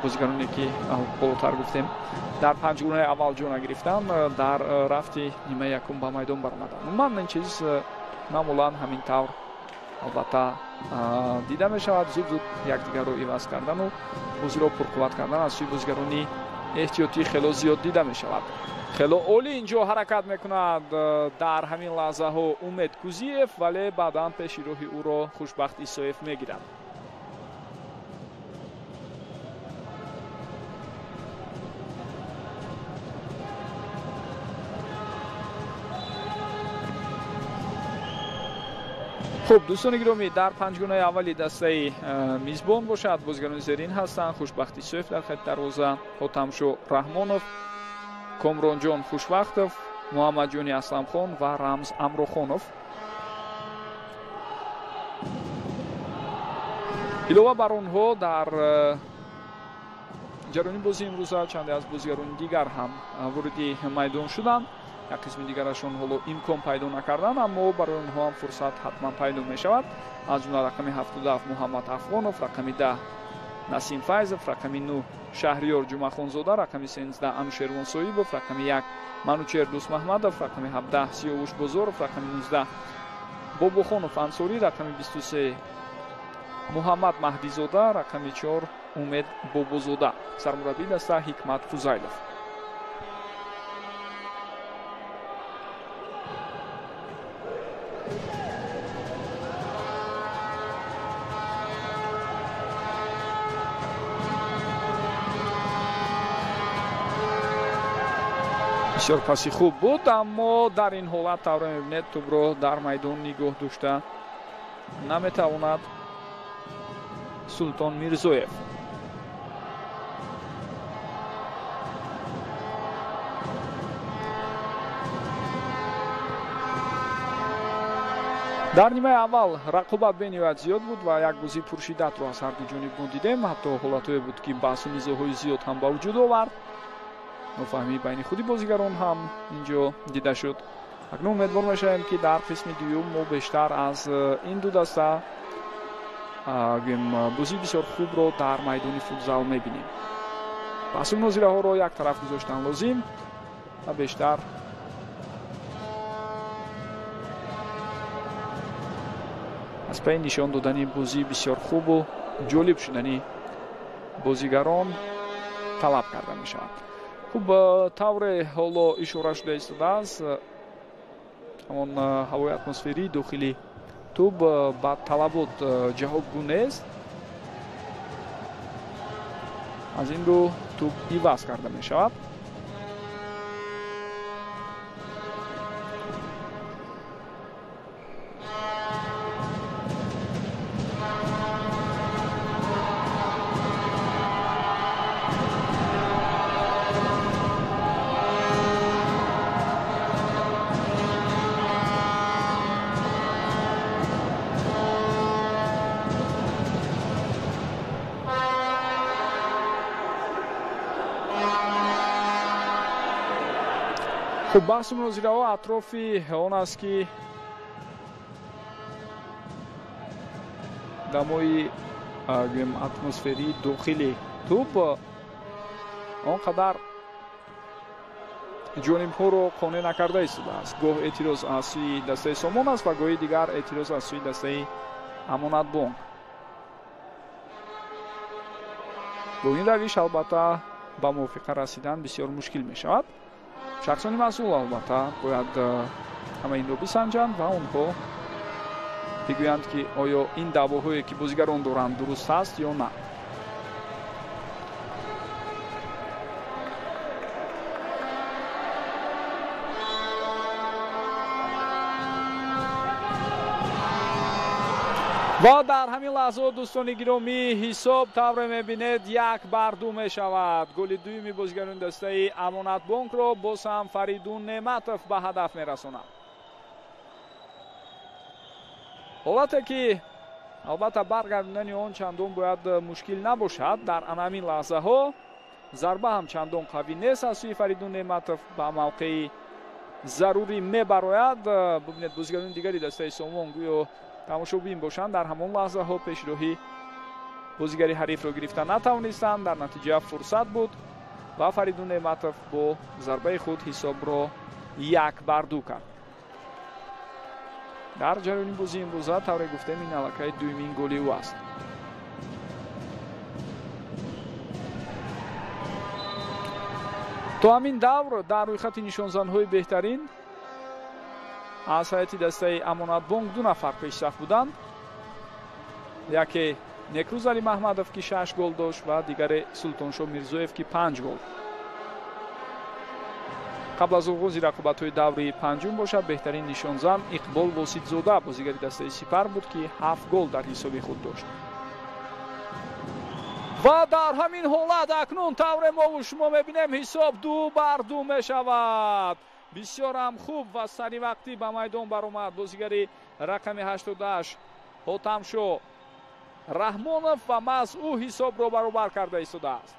бозигароне ки болотар гуфтем дар панҷгунаи аввал ҷо нагирифтанд, дар рафти нимаи якум ба майдон баромаданд. Умуман ин чиз маъмулан ҳамин тавр албатта дида мешавад. Зуд-зуд якдигарро иваз кардану бозиро пурқувват кардан аз сӯи бозигарони эҳтиётӣ хело зиёд дида мешавад. Хело олӣ инҷо ҳаракат мекунад дар ҳамин лаҳзаҳо Умед Кузиев, вале баъдан пеши роҳи ӯро Хушбахт Исоев мегирад. Хуб, дӯстони гиромӣ, дар панҷгунаи аввали дастаи мизбон бошад бозигарони зерин ҳастанд: Хушбахт Исоев дар хати дарвоза, Ҳотамшо Раҳмонов, Комронҷон Хушвақтов, Муҳаммадҷони Асламхон ва Рамз Амрохонов. Илова бар онҳо дар ҷараёни бозии имрӯза чанде аз бозигарони дигар ҳам вориди майдон шуданд. Як қисми дигарашон ҳоло имкон пайдо накарданд, аммо барои онҳо ҳам фурсат ҳатман пайдо мешавад. Аз ҷумла рақами 77 Муҳаммад Афғонов, рақами 10 Насим Файзов, рақами 9 Шаҳриёр Ҷумъахонзода, рақами 13 Анушервон Соибов, рақами 1 Манучер Дӯстмаҳмадов, рақами 17 Сиёвуш Бозоров, рақами 19 Бобохонов Ансорӣ, рақами 23 Муҳаммад Маҳдизода, рақами 4 Умед Бобозода. Сармураббии даста Ҳикмат Фузайлов. Бисёр паси хуб буд, аммо дар ин ҳолат тавре мебинед тӯбро дар майдон нигоҳ дошта наметавонад Султон Мирзоев. Дар нимаи аввал рақобат бениҳоят зиёд буд ва як бозии пуршиддатро аз ҳар ду ҷониб мо дидем. Ҳатто ҳолатҳое буд, ки баҳсу низоъҳои зиёд ҳам ба вуҷуд овард. Нофаҳмии байни худи бозигарон ҳам инҷо дида шуд. Акнун умедвор мешавем, ки дар қисми дуюм мо бештар аз ин ду даста гӯем бозии бисёр хубро дар майдони футзал мебинем. Баҳсу мунозираҳоро як тараф гузоштан лозим ва бештар аз пайи нишон додани бозии бисёр хубу ҷолиб шудани бозигарон талаб карда мешавад. Хуб, тавре ҳоло ишора шуда истодааст, ҳамон ҳавои атмосферии дохили Тӯб ба талабот ҷавобгӯ нест. Аз ин рӯ тӯб иваз карда мешавад. Хуб, баҳсу мунозираҳо атрофи он аст, ки дамои гӯем атмосферии дохили тӯб он қадар ҷонибҳоро қонеъ накарда истодааст. Гоҳ эътироз аз сӯи дастаи Сомон аст ва гоҳи дигар эътироз аз сӯи дастаи Амонатбонк. Бо ин равиш албатта ба мувофиқа расидан бисёр мушкил мешавад. Шахсони масъул албатта бояд ҳама инро бисанҷанд ва онҳо бигӯянд, ки оё ин даъвоҳое, ки бозигарон доранд, дуруст аст ё на. Ва дар ҳамин лаҳзаҳо, дӯстони гиромӣ, ҳисоб тавре мебинед 1-2 мешавад. Голи дуюми бозигарони дастаи Амонатбонкро боз ҳам Фаридун Неъматов ба ҳадаф мерасонад. Ҳолате ки албатта баргардондани он чандон бояд мушкил набошад. Дар ана ҳамин лаҳзаҳо зарба ҳам чандон қавӣ нест аз сӯи Фаридун Неъматов, ба мавқеи зарурӣ мебарояд. Бубинед, бозигарони дигари дастаи Сомон гӯё тамошобин бошанд, дар ҳамон лаҳзаҳо пешроҳи бозигари ҳарифро гирифта натавонистанд. Дар натиҷа фурсат буд ва Фаридун Неъматов бо зарбаи худ ҳисобро 1-2 кард. Дар ҷараёни бозии имрӯза, тавре гуфтем, ин аллакай дуюмин голи ӯ аст. То ҳамин давр дар рӯйхати нишонзанҳои беҳтарин аз ҳайати дастаи Амонатбонк 2 нафар пешсаф буданд. Яке Некрӯз Алимаҳмадов, ки 6 гол дошт, ва дигаре Султоншо Мирзоев, ки 5 гол. Қабл аз оғози рақобатҳои даври панҷум бошад, беҳтарин нишонзан Иқбол Воситзода, бозигари дастаи Сипар буд, ки 7 гол дар ҳисоби худ дошт. Ва дар ҳамин ҳолат акнун тавре мову шумо мебинем, ҳисоб 2-2 мешавад. Бисёр ҳам хуб ва саривақтӣ ба майдон баромад бозигари рақами 88 Ҳотамшо Раҳмонов ва маҳз ӯ ҳисобро баробар карда истодааст.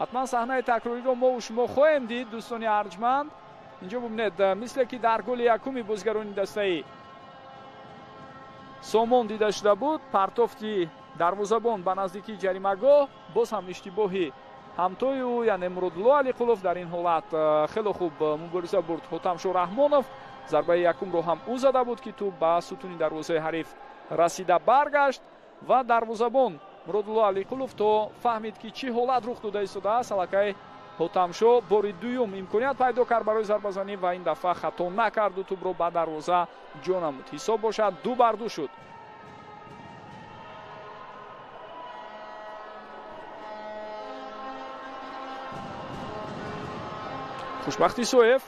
Ҳатман саҳнаи такрориро мову шумо хоҳем дид, дӯстони арҷманд. Инҷо бубинед, мисле ки дар голи якуми бозигарони дастаи Сомон дида шуда буд, партофти дарвозабон ба наздикии ҷаримагоҳ, боз ҳам иштибоҳи ҳамтои ӯ, яъне Муродулло Алиқулов, дар ин ҳолат хеле хуб мубориза бурд Ҳотамшо Раҳмонов. Зарбаи якумро ҳам ӯ зада буд, ки тӯб ба сутуни дарвозаи ҳариф расида баргашт ва дарвозабон Муродулло Алиқулов то фаҳмид, ки чӣ ҳолат рух дода истодааст, аллакай Ҳотамшо бори дуюм имконият пайдо кард барои зарбазанӣ ва ин дафъа хато накарду тӯбро ба дарвоза ҷо намуд. Ҳисоб бошад 2-2 шуд. Хушбахти Соев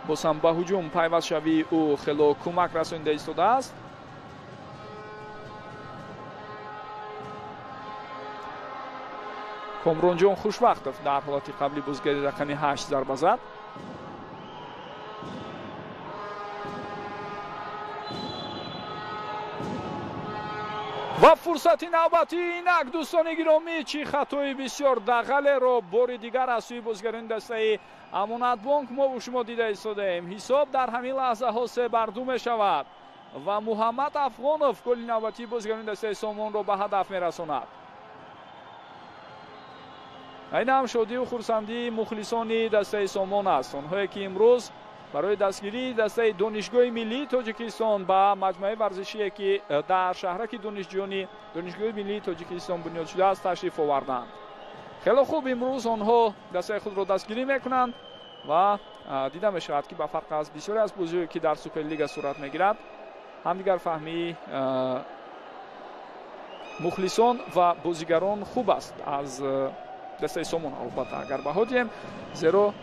боз ҳам ба ҳуҷум пайвастшавии ӯ хело кӯмак расонида истодааст. Комронҷон Хушвақтов дар ҳолати қабли бозигари рақами 8 зарба зад. Ва фурсати навбатӣ инак, дӯстони гиромӣ, чӣ хатои бисёр дағалеро бори дигар аз сӯи бозигарони дастаи Амонатбонк мову шумо дида истодаем. Ҳисоб дар ҳамин лаҳзаҳо 3-2 мешавад ва Муҳаммад Афғонов голи навбатии бозигарони дастаи Сомонро ба ҳадаф мерасонад. Ин ҳам шодию хурсандии мухлисони дастаи Сомон аст, онҳое ки имрӯз барои дастгирии дастаи Донишгоҳи миллии Тоҷикистон ба маҷмӯаи варзишие, ки дар шаҳраки донишҷӯёни Донишгоҳи миллии Тоҷикистон бунёд шудааст, ташриф оварданд. Хеле хуб имрӯз онҳо дастаи худро дастгирӣ мекунанд ва Дида мешавад, ки ба фарқ аз бисёре аз бозиҳое, ки дар Суперлига сурат мегирад, ҳамдигарфаҳмии мухлисон ва бозигарон хуб аст аз дастаи Сомон, албатта агар баҳо диҳем, зеро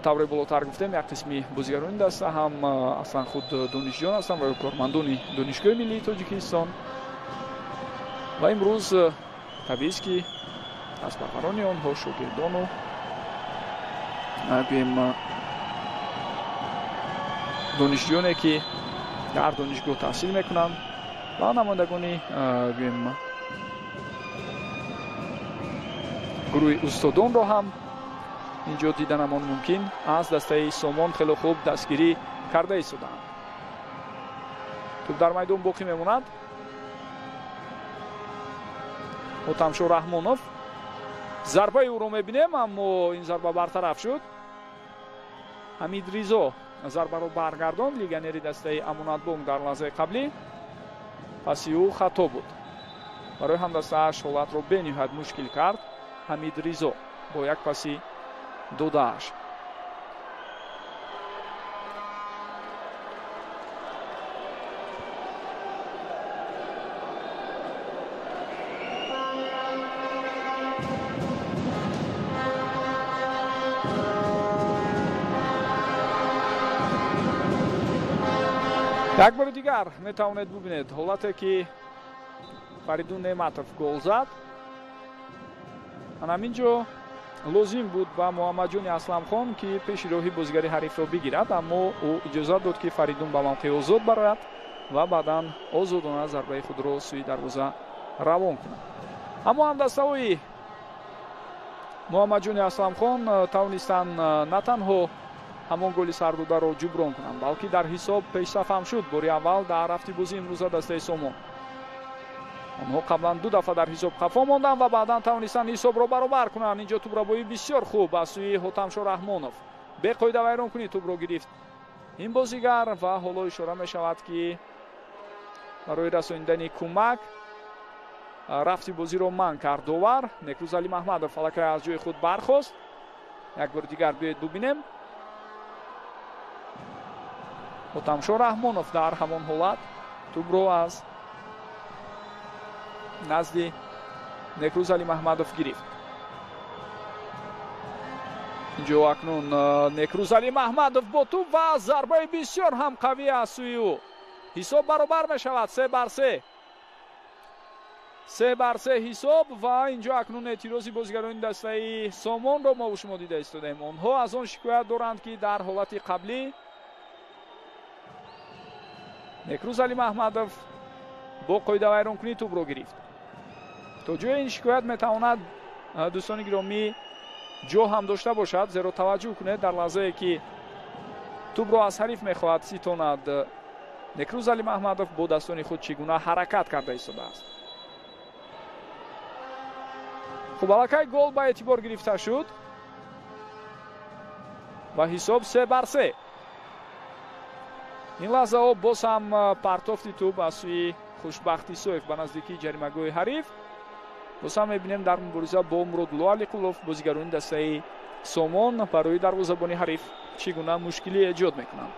тавре болотар гуфтем, як қисми бозигарони даста ҳам аслан худ донишҷӯён ҳастанд ва ё кормандони Донишгоҳи миллии Тоҷикистон. Ва имрӯз табиист, ки аз барбарони онҳо шогирдону гӯем донишҷӯёне, ки дар донишгоҳ таҳсил мекунанд ва намояндагони гӯем гурӯҳи устодонро ҳам инҷо диданамон мумкин. Аз дастаи Сомон хеле хуб дастгирӣ карда истодаанд. Тӯб дар майдон боқӣ мемонад. Ҳотамшо Раҳмонов зарбаи ӯро мебинем, аммо ин зарба бартараф шуд. Ҳамид Ризо зарбаро баргардонд, легионери дастаи Амонатбонк дар лаҳзаи қаблӣ. Паси ӯ хато буд. Барои ҳамдастааш ҳолатро бениҳоят мушкил кард Ҳамид Ризо бо як паси додааш. Як бори дигар метавонед бубинед ҳолате, ки Фаридун Неъматов гол зад. Ана ҳамин ҷо лозим буд ба Муҳаммадҷони Асламхон, ки пеши роҳи бозигари ҳарифро бигирад, аммо ӯ иҷозат дод, ки Фаридун ба мавқеи озод барояд ва баъдан озодона зарбаи худро сӯи дарвоза равон кунад. Аммо ҳамдастаҳои Муҳаммадҷони Асламхон тавонистанд на танҳо ҳамон голи сардодаро ҷуброн кунанд, балки дар ҳисоб пешсаф ҳам шуд. Бори аввал дар рафти бозии имрӯза дастаи Сомон. Онҳо қаблан ду дафъа дар ҳисоб қафо монданд ва баъдан тавонистанд ҳисобро баробар кунанд. Инҷо тӯбрабоӣ бисёр хуб аз сӯи Ҳотамшо Раҳмонов. Беқоида вайронкунӣ тӯбро гирифт ин бозигар ва ҳоло ишора мешавад, ки барои расонидани кӯмак рафти бозиро манъ кард довар. Некрӯз Алимаҳмадов аллакай аз ҷои худ бархост. Як бори дигар биёед бубинем. Ҳотамшо Раҳмонов дар ҳамон ҳолат тӯбро аз назди Некрӯз Алимаҳмадов гирифт. Инҷо акнун Некрӯз Алимаҳмадов бо тӯб ва зарбаи бисёр ҳам қавӣ аз сӯи ӯ. Ҳисоб баробар мешавад 3-3. 3-3 ҳисоб ва инҷо акнун эътирози бозигарони дастаи Сомонро мо шумо дида истодаем. Онҳо аз он шикоят доранд, ки дар ҳолати қаблӣ Некрӯз Алимаҳмадов бо қоидавайронкунӣ тӯбро гирифт. То ҷои ин шикоят метавонад, дӯстони гиромӣ, ҷо ҳам дошта бошад, зеро таваҷҷӯҳ кунед, дар лаҳзае ки тӯбро аз ҳариф мехоҳад ситонад, Некрӯз Алимаҳмадов бо дастони худ чӣ гуна ҳаракат карда истодааст. Хуб, аллакай гол ба эътибор гирифта шуд ва ҳисоб 3-3. Ин лаҳзаҳо боз ҳам партофти тӯб аз сӯи Хушбахт Исоев ба наздикии ҷаримагоҳи ҳариф. Боз ҳам мебинем дар мубориза бо Муродулло Алиқулов бозигарони дастаи Сомон барои дарвозабони ҳариф чӣ гуна мушкилӣ эҷод мекунанд.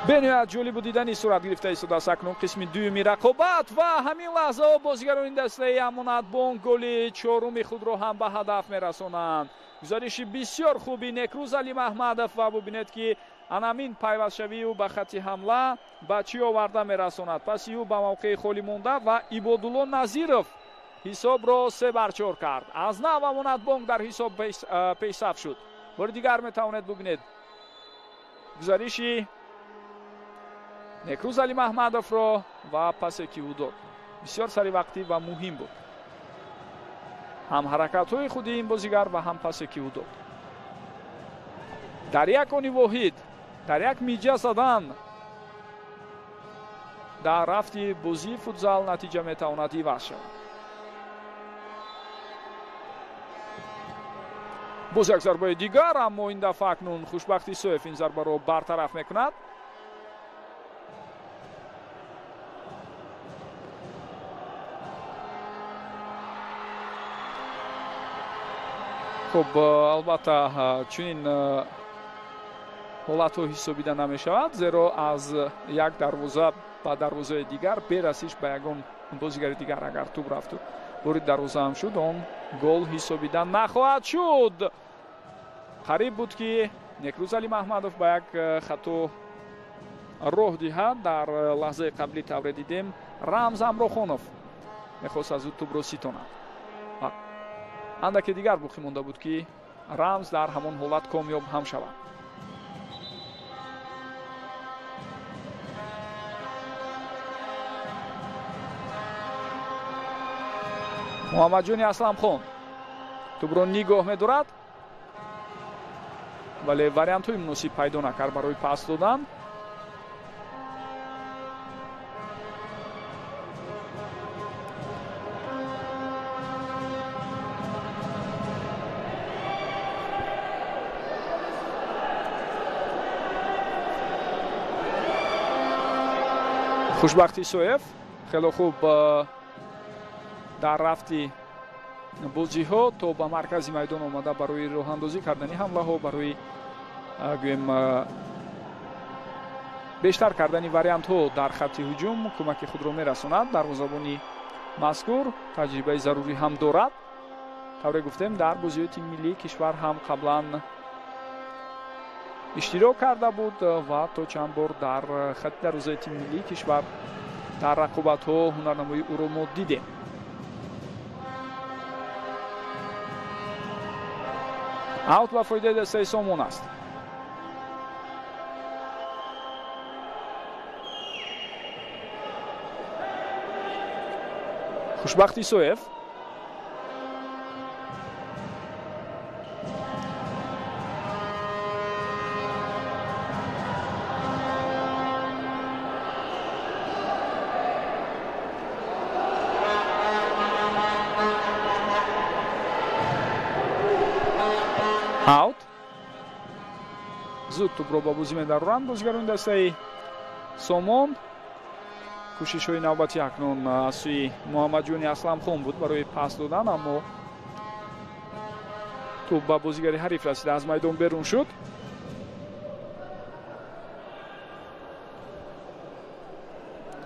Бениҳоят ҷолибу дидани сурат гирифта истодааст акнун қисми дуюми рақобат ва ҳамин лаҳзаҳо бозигарони дастаи Амонатбонк голи чоруми худро ҳам ба ҳадаф мерасонанд. Гузариши бисёр хуби Некрӯз Алимаҳмадов ва бубинед, ки анамин пайвастшавии ӯ ба хатти ҳамла ба чӣ оварда мерасонад. Паси ӯ ба мавқеи холӣ монда ва Ибодулло Назиров ҳисобро 3-4 кард. Аз нав Амонатбонк дар ҳисоб пешсаф шуд. Бори дигар метавонед бубинед гузариши Некрӯз Алимаҳмадовро ва пасе ки ӯ дод. Бисёр саривақтӣ ва муҳим буд. Ҳам ҳаракатҳои худи ин бозигар ва ҳам пасе ки ӯ дод. Дар як они воҳид, дар як миҷа задан дар рафти бозии футзал натиҷа метавонад иваз шавад. Боз як зарбаи дигар, аммо ин дафъа акнун Хушбахт Исоев ин зарбаро бартараф мекунад. Хуб, албатта чунин ҳолатҳо ҳисобида намешавад, зеро аз як дарвоза ба дарвозаи дигар берасиш ба ягон бозигари дигар агар тӯб рафту ворид дарвоза ҳам шуд, он гол ҳисобида нахоҳад шуд. Қариб буд ки Некрӯз Алимаҳмадов ба як хато роҳ диҳад. Дар лаҳзаи қаблӣ тавре дидем, Рамз Амрохонов мехост аз ӯ тӯбро ситонад. Андаке дигар боқӣ монда буд ки Рамз дар ҳамон ҳолат комёб ҳам шавад. Муҳаммадҷони Асламхон тӯбро нигоҳ медорад, вале вариантҳои муносиб пайдо накард барои пас додан. Хушбахт Исоев хеле хуб дар рафти бозиҳо то ба маркази майдон омада барои роҳандозӣ кардани ҳамлаҳо, барои гӯем бештар кардани вариантҳо дар хатти ҳуҷум кӯмаки худро мерасонад. Дарвозабони мазкур таҷрибаи зарурӣ ҳам дорад. Тавре гуфтем, дар бозиҳои тими миллии кишвар ҳам қаблан иштирок карда буд ва то чанд бор дар хатти дарвозаи тими миллии кишвар дар рақобатҳо ҳунарнамоии ӯро мо дидем. Аут ба фоидаи дастаи Сомон аст. Хушбахт Исоев аут. Зуд тӯбро ба бозӣ медароранд бозигарони дастаи Сомон. Кӯшишҳои навбатӣ акнун аз сӯи Муҳаммадҷони Асламхон буд барои пас додан, аммо тӯб ба бозигари ҳариф расида аз майдон берун шуд.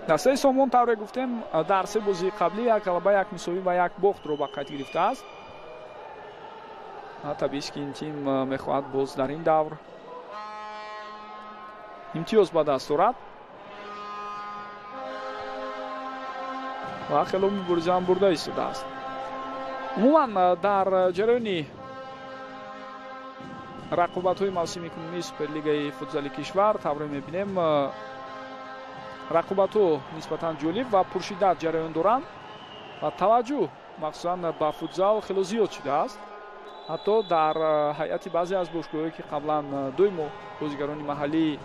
Дастаи Сомон, тавре гуфтем, дар се бозии қаблӣ як ғалаба, як мусовӣ ва як бохтро ба қайд гирифтааст. Табиист ки ин тим мехоҳад боз дар ин давр имтиёз ба даст орад ва хело мубориза ҳам бурда истодааст. Умуман дар ҷараёни рақобатҳои мавсими кунунии Суперлигаи футзали кишвар тавре мебинем, рақобатҳо нисбатан ҷолиб ва пуршиддат ҷараён доранд ва таваҷҷӯҳ махсусан ба футзал хело зиёд шудааст. Ҳатто дар ҳайати баъзе аз бошгоҳҳое ки қаблан доимо бозигарони маҳаллии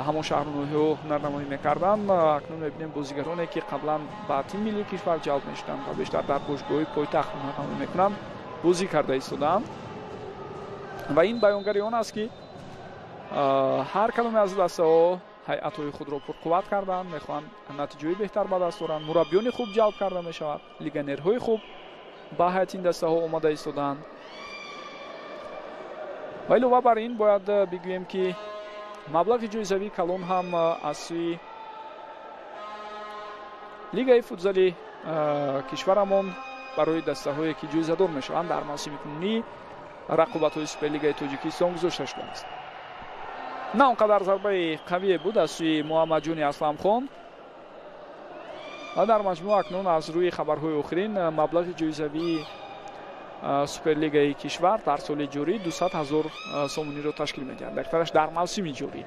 ҳамон шаҳру ноҳияҳо ҳунарнамоӣ мекарданд, акнун мебинем бозигароне ки қаблан ба тими миллии кишвар ҷалб мешуданд ва бештар дар бошгоҳҳои пойтахт ҳунарнамоӣ мекунанд, бозӣ карда истодаанд. Ва ин баёнгари он аст ки ҳар кадоме аз дастаҳо ҳайатҳои худро пурқувват карданд, мехоҳанд натиҷаҳои беҳтар ба даст оранд, мураббиёни хуб ҷалб карда мешавад, легионерҳои хуб ба ҳайати ин дастаҳо омада истодаанд. Ва илова бар ин бояд бигӯем ки маблағи ҷоизавии калон ҳам аз сӯи лигаи футзали кишварамон барои дастаҳое ки ҷоизадор мешаванд дар мавсими кунунии рақобатҳои Суперлигаи Тоҷикистон гузошта шудааст. На он қадар зарбаи қавие буд аз сӯи Муҳаммадҷони Асламхон ва дар маҷмӯъ акнун аз рӯи хабарҳои охирин маблағи ҷоизавии Суперлигаи кишвар дар соли ҷорӣ 200 ҳазор сомониро ташкил медиҳад. Дақиқтараш дар мавсими ҷорӣ,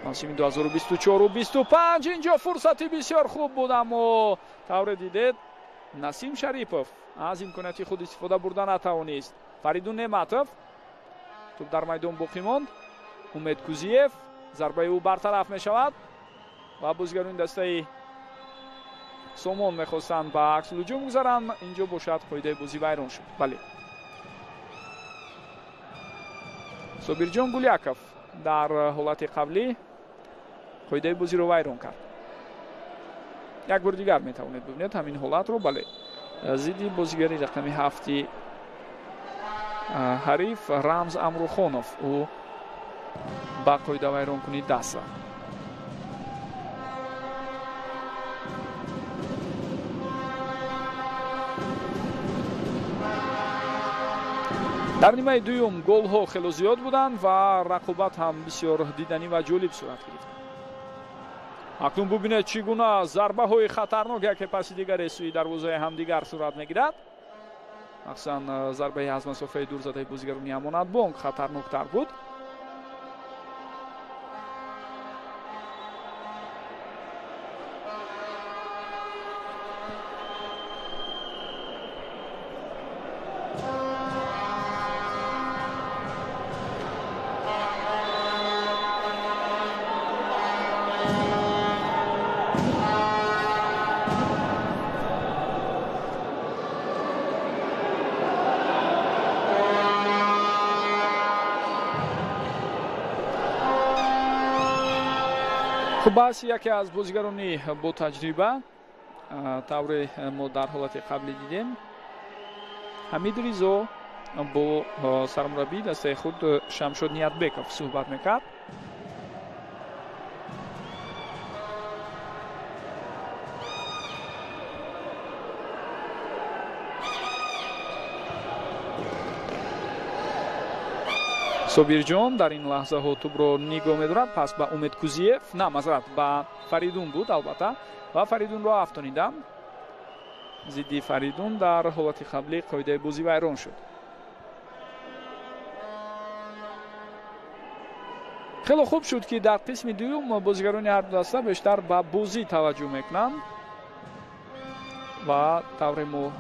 мавсими 2024-25. Инҷо фурсати бисёр хуб буд, аммо тавре дидед Насим Шарипов аз имконияти худ истифода бурда натавонист. Фаридун Неъматов, тӯб дар майдон боқӣ монд. Умед Кузиев, зарбаи ӯ бартараф мешавад ва бозигарони дастаи Сомон мехостанд ба аксулҳуҷум гузаранд. Инҷо бошад қоидаи бозӣ вайрон шуд. Бале, Собирҷон Гуляков дар ҳолати қаблӣ қоидаи бозиро вайрон кард. Як бори дигар метавонед бибинед ҳамин ҳолатро. Бале, зидди бозигари рақами ҳафти ҳариф Рамз Амрухонов ӯ ба қоидавайронкунӣ даст зад. Дар нимаи дуюм голҳо хело зиёд буданд ва рақобат ҳам бисёр диданӣ ва ҷолиб сурат гирифт. Акнун бубинед, чӣ гуна зарбаҳои хатарнок яке паси дигаре сӯи дарвозаи ҳамдигар сурат мегирад. Махсусан зарбаи аз масофаи дур задаи бозигарони Амонатбонк хатарноктар буд. Баҳси яке аз бозигарони бо таҷриба, тавре мо дар ҳолати қаблӣ дидем, Ҳамид Ризо бо сармураббии дастаи худ Шамшод Ниятбеков суҳбат мекард. Собирҷон дар ин лаҳзаҳо тӯбро нигоҳ медорад, пас ба Умед Кузиев, на, мазарат, ба Фаридун буд албатта, ва Фаридунро афтонидам. Зидди Фаридун дар ҳолати қаблӣ қоидаи бозӣ вайрон шуд. Хело хуб шуд, ки дар қисми дуюм бозигарони ҳар ду даста бештар ба бозӣ таваҷҷӯҳ мекунанд ва тавре мо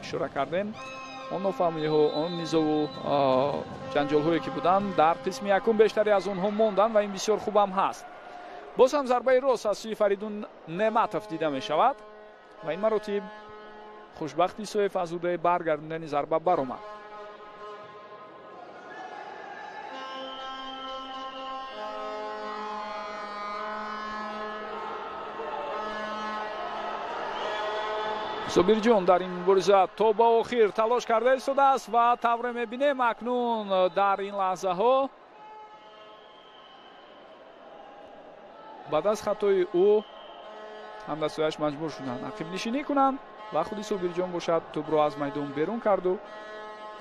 ишора кардем, он нофаҳмиҳо, он низову ҷанҷолҳое ки буданд дар қисми якум бештаре аз онҳо монданд ва ин бисёр хубам ҳаст. Боз ҳам зарбаи рост аз сӯи Фаридун Неъматов дида мешавад ва ин маротиб Хушбахт Исоев аз ӯдаи баргардондани зарба баромад. Собирҷон дар ин мубориза то ба охир талош карда истодааст ва тавре мебинем акнун дар ин лаҳзаҳо баъд аз хатои ӯ ҳамдастҳояш маҷбур шуданд ақибнишинӣ кунанд ва худи Собирҷон бошад тӯбро аз майдон берун карду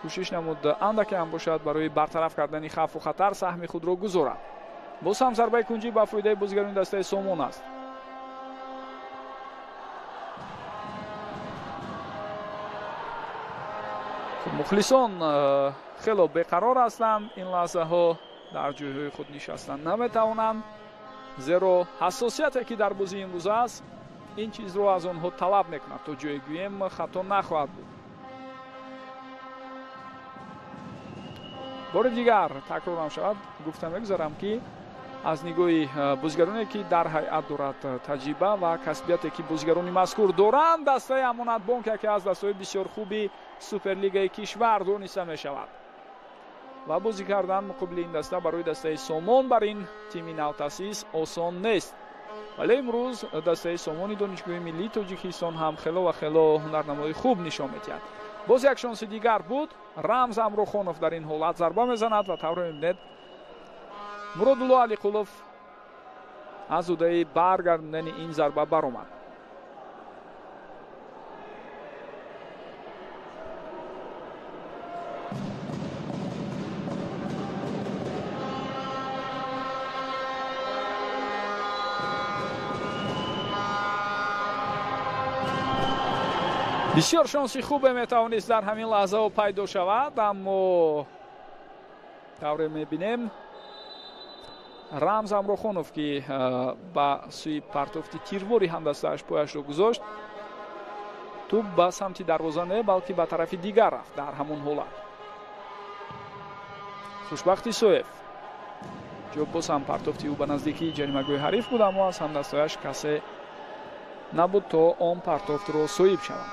кӯшиш намуд андаке ҳам бошад барои бартараф кардани хавфу хатар саҳми худро гузорад. Боз ҳам зарбаи кунҷӣ ба фоидаи бозигарони дастаи Сомон аст. Мухлисон хело беқарор ҳастанд, ин лаҳзаҳо дар ҷойҳои худ нишастан наметавонанд, зеро ҳассосияте ки дар бозии имрӯза аст ин чизро аз онҳо талаб мекунад, то ҷое гӯем хато нахоҳад буд. Бори дигар такрорам шавад, гуфта мегузарам, ки аз нигоҳи бозигароне ки дар ҳайат дорад таҷриба ва касбияте ки бозигарони мазкур доранд, дастаи Амонатбонк яке аз дастаҳои бисёр хуби суперлигаи кишвар дониста мешавад ва бозӣ кардан муқобили ин даста барои дастаи Сомон бар ин тими навтаъсис осон нест. Вале имрӯз дастаи Сомони Донишгоҳи миллии Тоҷикистон ҳам хело ва хело ҳунарнамои хуб нишон медиҳад. Боз як шонси дигар буд, Рамз Амрухонов дар ин ҳолат зарба мезанад ва тавре мебинед Муродулло Алиқулов аз ӯдаи баргардондани ин зарба баромад. Бисёр шонси хубе метавонист дар ҳамин лаҳзаҳо пайдо шавад, аммо тавре мебинем Рамз Амрухонов ки ба сӯи партофти тирвори ҳамдастааш пояшро гузошт, тӯб ба самти дарвоза не, балки ба тарафи дигар рафт. Дар ҳамон ҳолат Хушбахт Исоев ҷо боз ҳам партофти ӯ ба наздикии ҷаримагоҳи ҳариф буд, аммо аз ҳамдастааш касе набуд то он партофтро соҳиб шавад.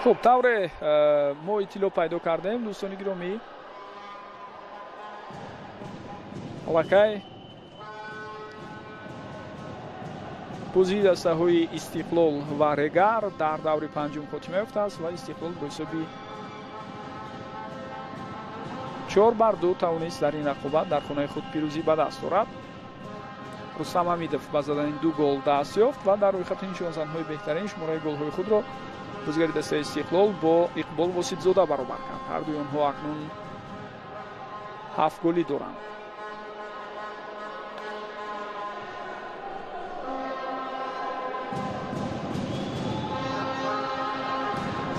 Хуб, тавре мо иттилоъ пайдо кардем, дӯстони гиромӣ, аллакай Бозии дастаҳои Истиқлол ва Регар дар даври панҷум хотима ёфтааст ва Истиқлол бо ҳисоби 4-2 тавонист дар ин рақобат дар хонаи худ пирӯзӣ ба даст орад. Рустам Ҳамидов ба задани 2 гол даст ёфт ва дар рӯйхати нишонзанҳои беҳтарин шумораи голҳои худро бозигари дастаи Истиқлол бо Иқбол Воситзода баробар кард. Ҳардуи онҳо акнун 7 голӣ доранд.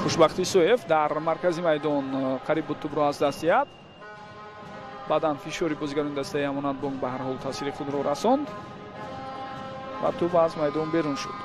Хушбахт Исоев дар маркази майдон қариб буд тӯбро аз даст диҳад. Баъдан фишори бозигарони дастаи Амонатбонк ба ҳар ҳол таъсири худро расонд ва тӯб аз майдон берун шуд.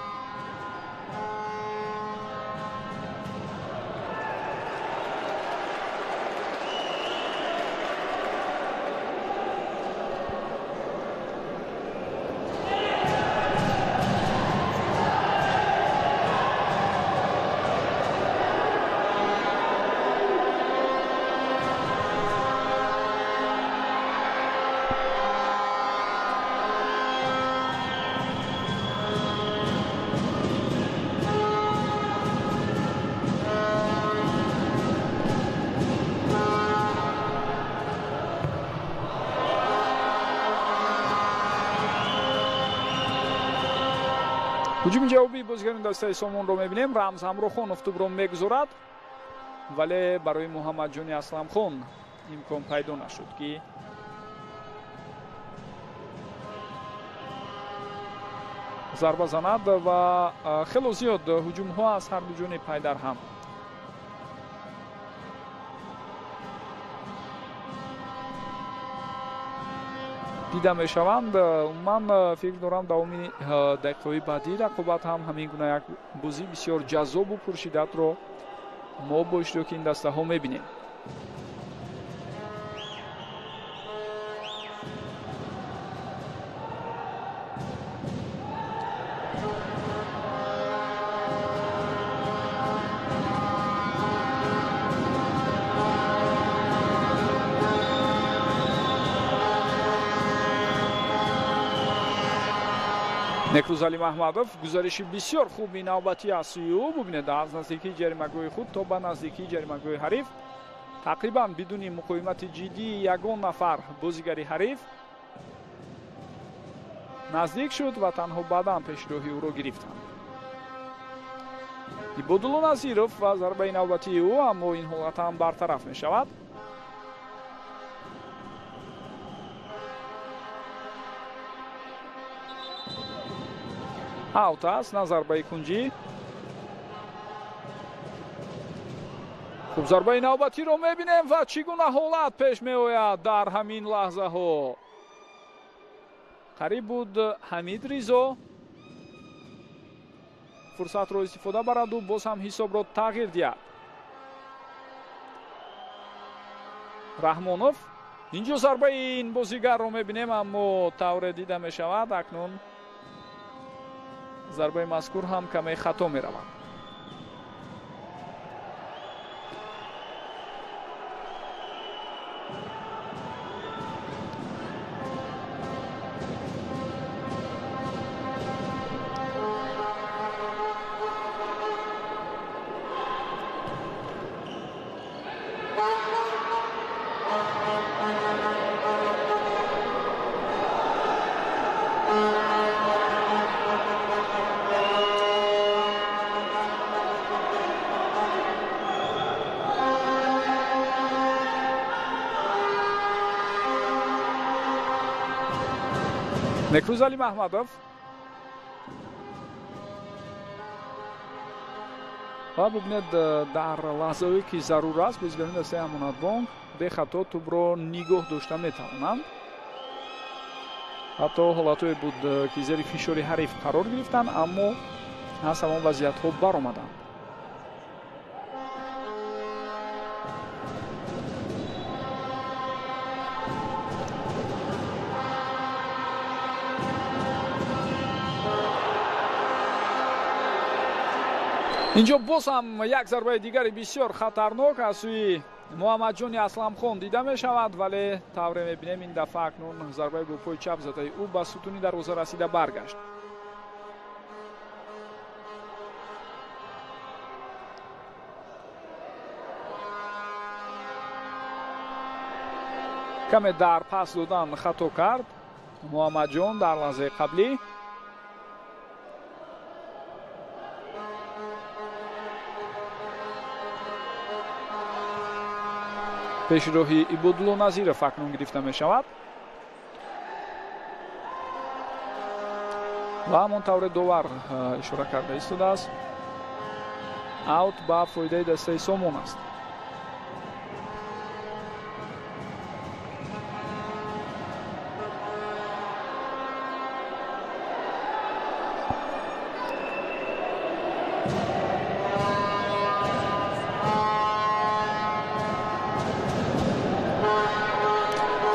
Ҳуҷуми ҷавобии бозигарони дастаи Сомонро мебинем. Рамз Ҳамрохонов тӯбро мегузорад, вале барои Муҳаммадҷони Асламхон имкон пайдо нашуд, ки зарба занад ва хело зиёд ҳуҷумҳо аз ҳар ду ҷониб пайдарҳам. Дида мешаванд. Умуман фикр дорам давоми дақиқаҳои баъдии рақобат ҳам ҳамин гуна як бозӣ бисёр ҷаззобу пуршиддатро мо бо иштироки ин дастаҳо мебинем. Некрӯз Алимаҳмадов гузариши бисёр хуби навбатӣ аз сӯи ӯ. Бубинед, аз наздикии ҷаримагоҳи худ то ба наздикии ҷаримагоҳи ҳариф тақрибан бидуни муқовимати ҷиддии ягон нафар бозигари ҳариф наздик шуд ва танҳо баъдан пешроҳи ӯро гирифтанд. Ибодулло Назиров ва зарбаи навбатии ӯ, аммо ин ҳолат ҳам бартараф мешавад. Аут аст на зарбаи кунҷӣ. Хуб, зарбаи навбатиро мебинем ва чӣ гуна ҳолат пеш меояд дар ҳамин лаҳзаҳо. Қариб буд Ҳамид Ризо фурсатро истифода бараду боз ҳам ҳисобро тағйир диҳад. Раҳмонов инҷо зарбаи ин бозигарро мебинем, аммо тавре дида мешавад акнун зарбаи мазкур ҳам каме хато меравад. Некрӯз Алимаҳмадов ва бубинед, дар лаҳзаҳое ки зарур аст бозигарони дастаи Амонатбонк бехато тӯбро нигоҳ дошта метавонанд. Ҳатто ҳолатҳое буд ки зери фишори ҳариф қарор гирифтанд, аммо аз ҳамон вазъиятҳо баромаданд. Инҷо боз ҳам як зарбаи дигари бисёр хатарнок аз сӯи Муҳаммадҷони Асламхон дида мешавад, вале тавре мебинем ин дафъа акнун зарбаи бо пои чап задаи ӯ ба сутуни дарвоза расида баргашт. Каме дар пас додан хато кард Муҳаммадҷон дар лаҳзаи қаблӣ. Пешроҳи Ибодулло Назиров акнун гирифта мешавад ва ҳамон тавре довар ишора карда истодааст, аут ба фоидаи дастаи Сомон аст.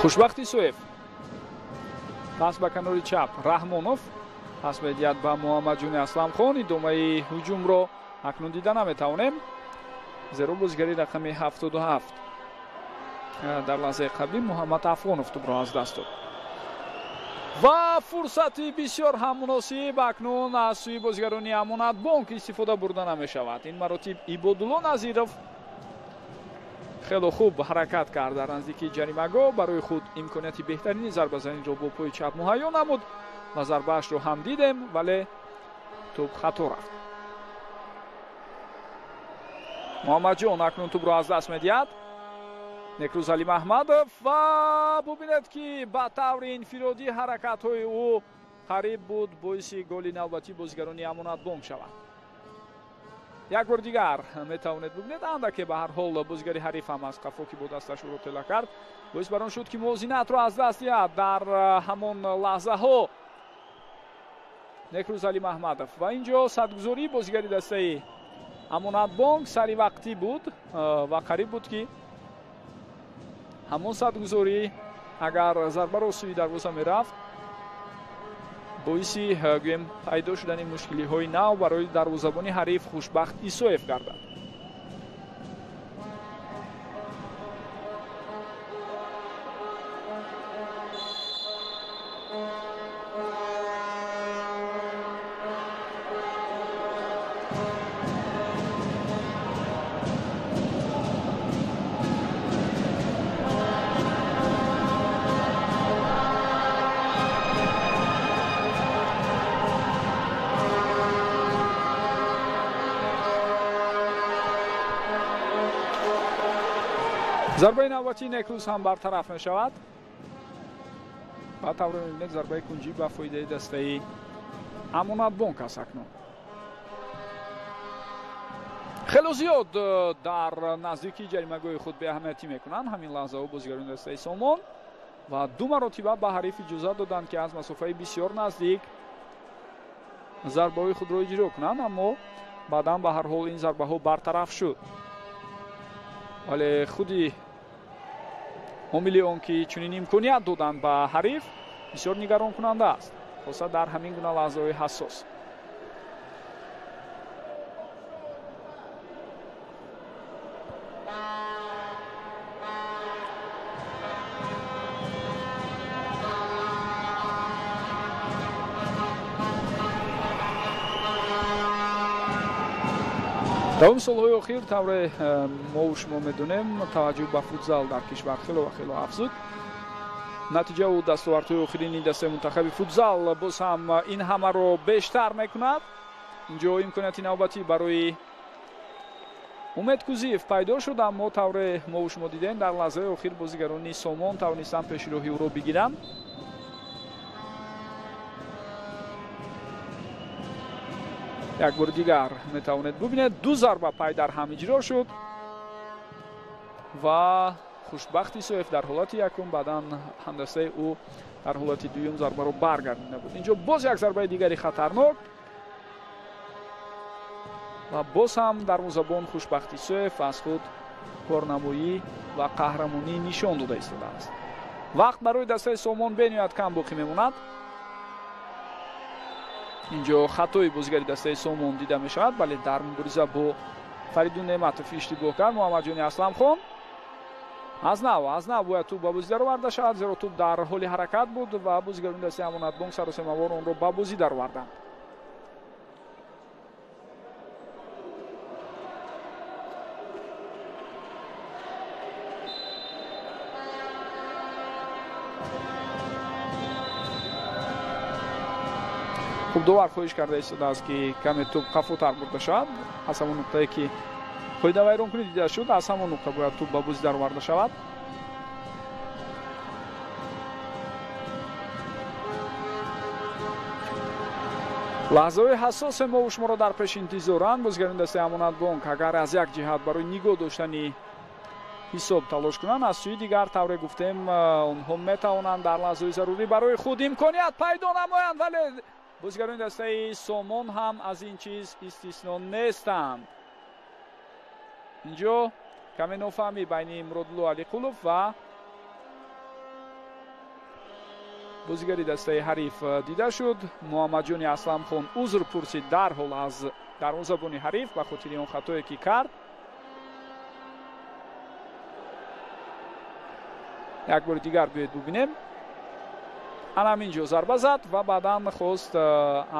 Хушбахт Исоев пас ба канори чап Раҳмонов пас медиҳад ба Муҳаммадҷони Асламхон. Идомаи ҳуҷумро акнун дида наметавонем, зеро бозигари рақами 77 дар лаҳзаи қаблӣ Муҳаммад Афғонов тӯбро аз даст дод ва фурсати бисёр ҳам муносиб акнун аз сӯи бозигарони Амонатбонк истифода бурда намешавад. Ин маротиб Ибодулло Назиров хело хуб ҳаракат кард дар наздикии ҷаримагоҳ, барои худ имконияти беҳтарини зарбазаниро бо пои чап муҳайё намуд ва зарбаашро ҳам дидем, вале тӯб хато рафт. Муҳаммадҷон акнун тӯбро аз даст медиҳад. Некрӯз Алимаҳмадов ва бубинед, ки ба таври инфиродӣ ҳаракатҳои ӯ қариб буд боиси голи навбатии бозигарони Амонатбонк шавад. Як бор дигар метавонед бубинед, андаке ба ҳар ҳол бозигари ҳариф ҳам аз қафо, ки бо дасташ ӯро тела кард, боис бар он шуд, ки мувозинатро аз даст диҳад дар ҳамон лаҳзаҳо Некрӯз Алимаҳмадов. Ва инҷо садгузории бозигари дастаи Амонатбонк сари вақтӣ буд ва қариб буд, ки ҳамон садгузорӣ агар зарбаро сӯи дарвоза мерафт, боиси гӯем пайдо шудани мушкилиҳои нав барои дарвозабони ҳариф Хушбахт Исоев гардад. Зарбаи навбатии Некрӯз ҳам бартараф мешавад. Ба тавре мебинед, зарбаи кунҷӣ ба фоидаи дастаи Амонатбонк аст акнун. Хело зиёд дар наздикии ҷаримагоҳи худ беаҳамиятӣ мекунанд ҳамин лаҳзаҳо бозигарони дастаи Сомон ва ду маротиба ба ҳариф иҷозат доданд, ки аз масофаи бисёр наздик зарбаҳои худро иҷро кунанд, аммо баъдан ба ҳар ҳол ин зарбаҳо бартараф шуд. Вале худи омили он, ки чунин имконият доданд ба ҳариф, бисёр нигаронкунанда аст, хоса дар ҳамин гуна лаҳзаҳои ҳассос. Давоми солҳои охир, тавре мову шумо медонем, таваҷҷӯҳ ба футзал дар кишвар хело ва хело афзуд. Натиҷаву дастовардҳои охирини дастаи мунтахаби футзал боз ҳам ин ҳамаро бештар мекунад. Инҷо имконияти навбатӣ барои Умед Кузиев пайдо шуд, аммо тавре мову шумо дидем, дар лаҳзаи охир бозигарони Сомон тавонистанд пешроҳи ӯро бигиранд. Як бори дигар метавонед бубинед, ду зарба пай дар ҳам иҷро шуд ва Хушбахт Исоев дар ҳолати якум, баъдан ҳамдастаи ӯ дар ҳолати дуюм зарбаро баргардида буд. Инҷо боз як зарбаи дигари хатарнок ва боз ҳам дарвозабон Хушбахт Исоев аз худ корнамоӣ ва қаҳрамонӣ нишон дода истодааст. Вақт барои дастаи Сомон бениҳоят кам боқӣ мемонад. Инҷо хатои бозигари дастаи Сомон дида мешавад, вале дар мубориза бо Фаридун Неъматов иштибоҳ кард Муҳаммадҷони Асламхон. Аз нав бояд тӯб ба бозӣ дароварда шавад, зеро тӯб дар ҳоли ҳаракат буд ва бозигарони дастаи Амонатбонк саросемавор онро ба бозӣ дароварданд. Хуб, довар хоҳиш карда истодааст, ки каме тӯб қафотар бурда шавад. Аз ҳамон нуқтае ки қоидавайронкунӣ дида шуд, аз ҳамон нуқта бояд тӯб ба бозӣ дароварда шавад. Лаҳзаҳои ҳассосе мову шуморо дар пеш интизоранд. Бозигарони дастаи Амонатбонк агар аз як ҷиҳат барои нигоҳ доштани ҳисоб талош кунанд, аз сӯи дигар, тавре гуфтем, онҳо метавонанд дар лаҳзаҳои зарурӣ барои худ имконият пайдо намоянд, вале бозигарони дастаи Сомон ҳам аз ин чиз истисно нестанд. Инҷо каме нофаҳмӣ байни Муродулло Алиқулов ва бозигари дастаи ҳариф дида шуд. Муҳаммадҷони Асламхон узр пурсид дарҳол аз дарвозабони ҳариф ба хотири он хатое ки кард. Як бори дигар биёед бубинем. Ана ҳамин ҷо зарба зад ва баъдан хост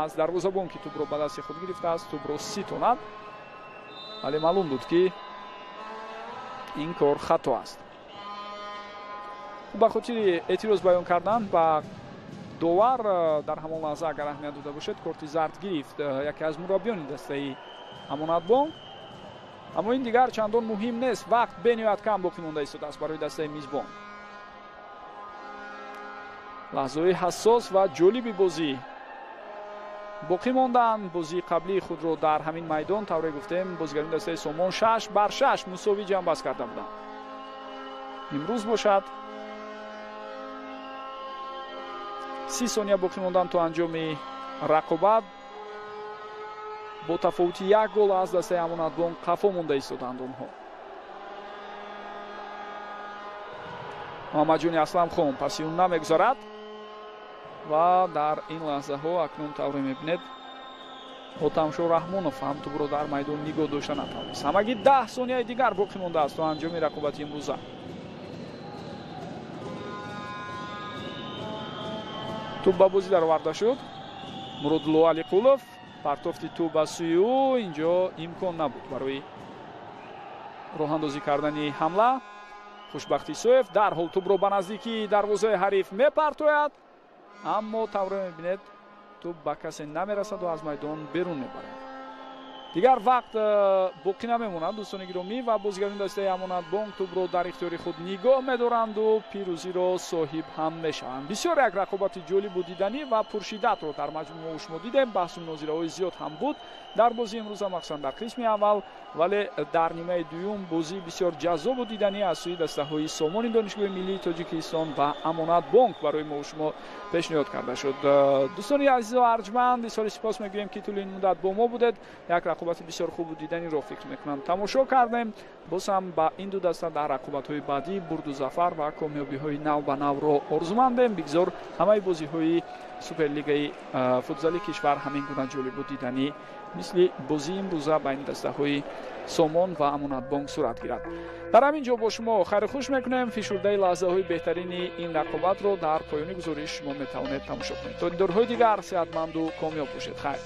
аз дарвозабон, ки тӯбро ба дасти худ гирифтааст, тӯбро ситонад, вале маълум буд, ки ин кор хато аст. Ба хотири эътироз баён кардан ба довар дар ҳамон лаҳза, агар аҳамият дода бошед, корти зард гирифт яке аз мураббиёни дастаи Амонатбонк. Аммо ин дигар чандон муҳим нест, вақт бениҳоят кам боқӣ монда истодааст барои дастаи мизбон. Лаҳзаҳои ҳассос ва ҷолиби бозӣ боқӣ монданд. Бозии қаблии худро дар ҳамин майдон, тавре гуфтем, бозигарони дастаи Сомон 6-6 мусовӣ ҷамъбаст карда буданд. Имрӯз бошад 30 сония боқӣ мондан то анҷоми рақобат, бо тафовути як гол аз дастаи Амонатбонк қафо монда истоданд онҳо. Муҳаммадҷони Асламхон паси ӯ намегузарад ва дар ин лаҳзаҳо акнун, тавре мебинед, Ҳотамшо Раҳмонов ҳам тӯбро дар майдон нигоҳ дошта натавонист. Ҳамагӣ 10 сонияи дигар боқӣ мондааст то анҷоми рақобати имрӯза. Тӯб ба бозӣ дароварда шуд. Муродулло Алиқулов партофти тӯб ба сӯи ӯ, инҷо имкон набуд барои роҳандозӣ кардани ҳамла. Хушбахт Исоев дарҳол тӯбро ба наздикии дарвозаи ҳариф мепартояд, аммо тавре мебинед, тӯб ба касе намерасаду аз майдон берун мебарад. Дигар вақт боқӣ намемонад, дӯстони гиромӣ, ва бозигарони дастаи Амонатбонк тӯбро дар ихтиёри худ нигоҳ медоранду пирӯзиро соҳиб ҳам мешаванд. Бисёр як рақобати ҷолибу диданӣ ва пуршиддатро дар маҷмӯъ мо шумо дидем. Баҳсу мунозираҳои зиёд ҳам буд дар бозии имрӯза, махсусан дар қисми аввал, вале дар нимаи дуюм бозии бисёр ҷаззобу диданӣ аз сӯи дастаҳои Сомони Донишгоҳи миллии Тоҷикистон ва Амонатбонк барои мо шумо пешниҳод карда шуд. Дӯстони азизу арҷманд, изҳори сипос мегӯем, ки тӯли ин муддат бо мо будед. Як рақобати бисёр хубу диданиро фикр мекунам тамошо кардем. Боз ҳам ба ин ду даста дар рақобатҳои баъдӣ бурду зафар ва комёбиҳои нав ба навро орзумандем. Бигзор ҳамаи бозиҳои суперлигаи футзали кишвар ҳамин гуна ҷолибу диданӣ мисли бозии имрӯза байни дастаҳои Сомон ва Амонатбонк сурат гирад. Дар ҳамин ҷо бо шумо хайру хуш мекунем. Фишурдаи лаҳзаҳои беҳтарини ин рақобатро дар поёни гузориш шумо метавонед тамошо кунед. То дидорҳои дигар сеҳатманду комёб бошед. Хайр.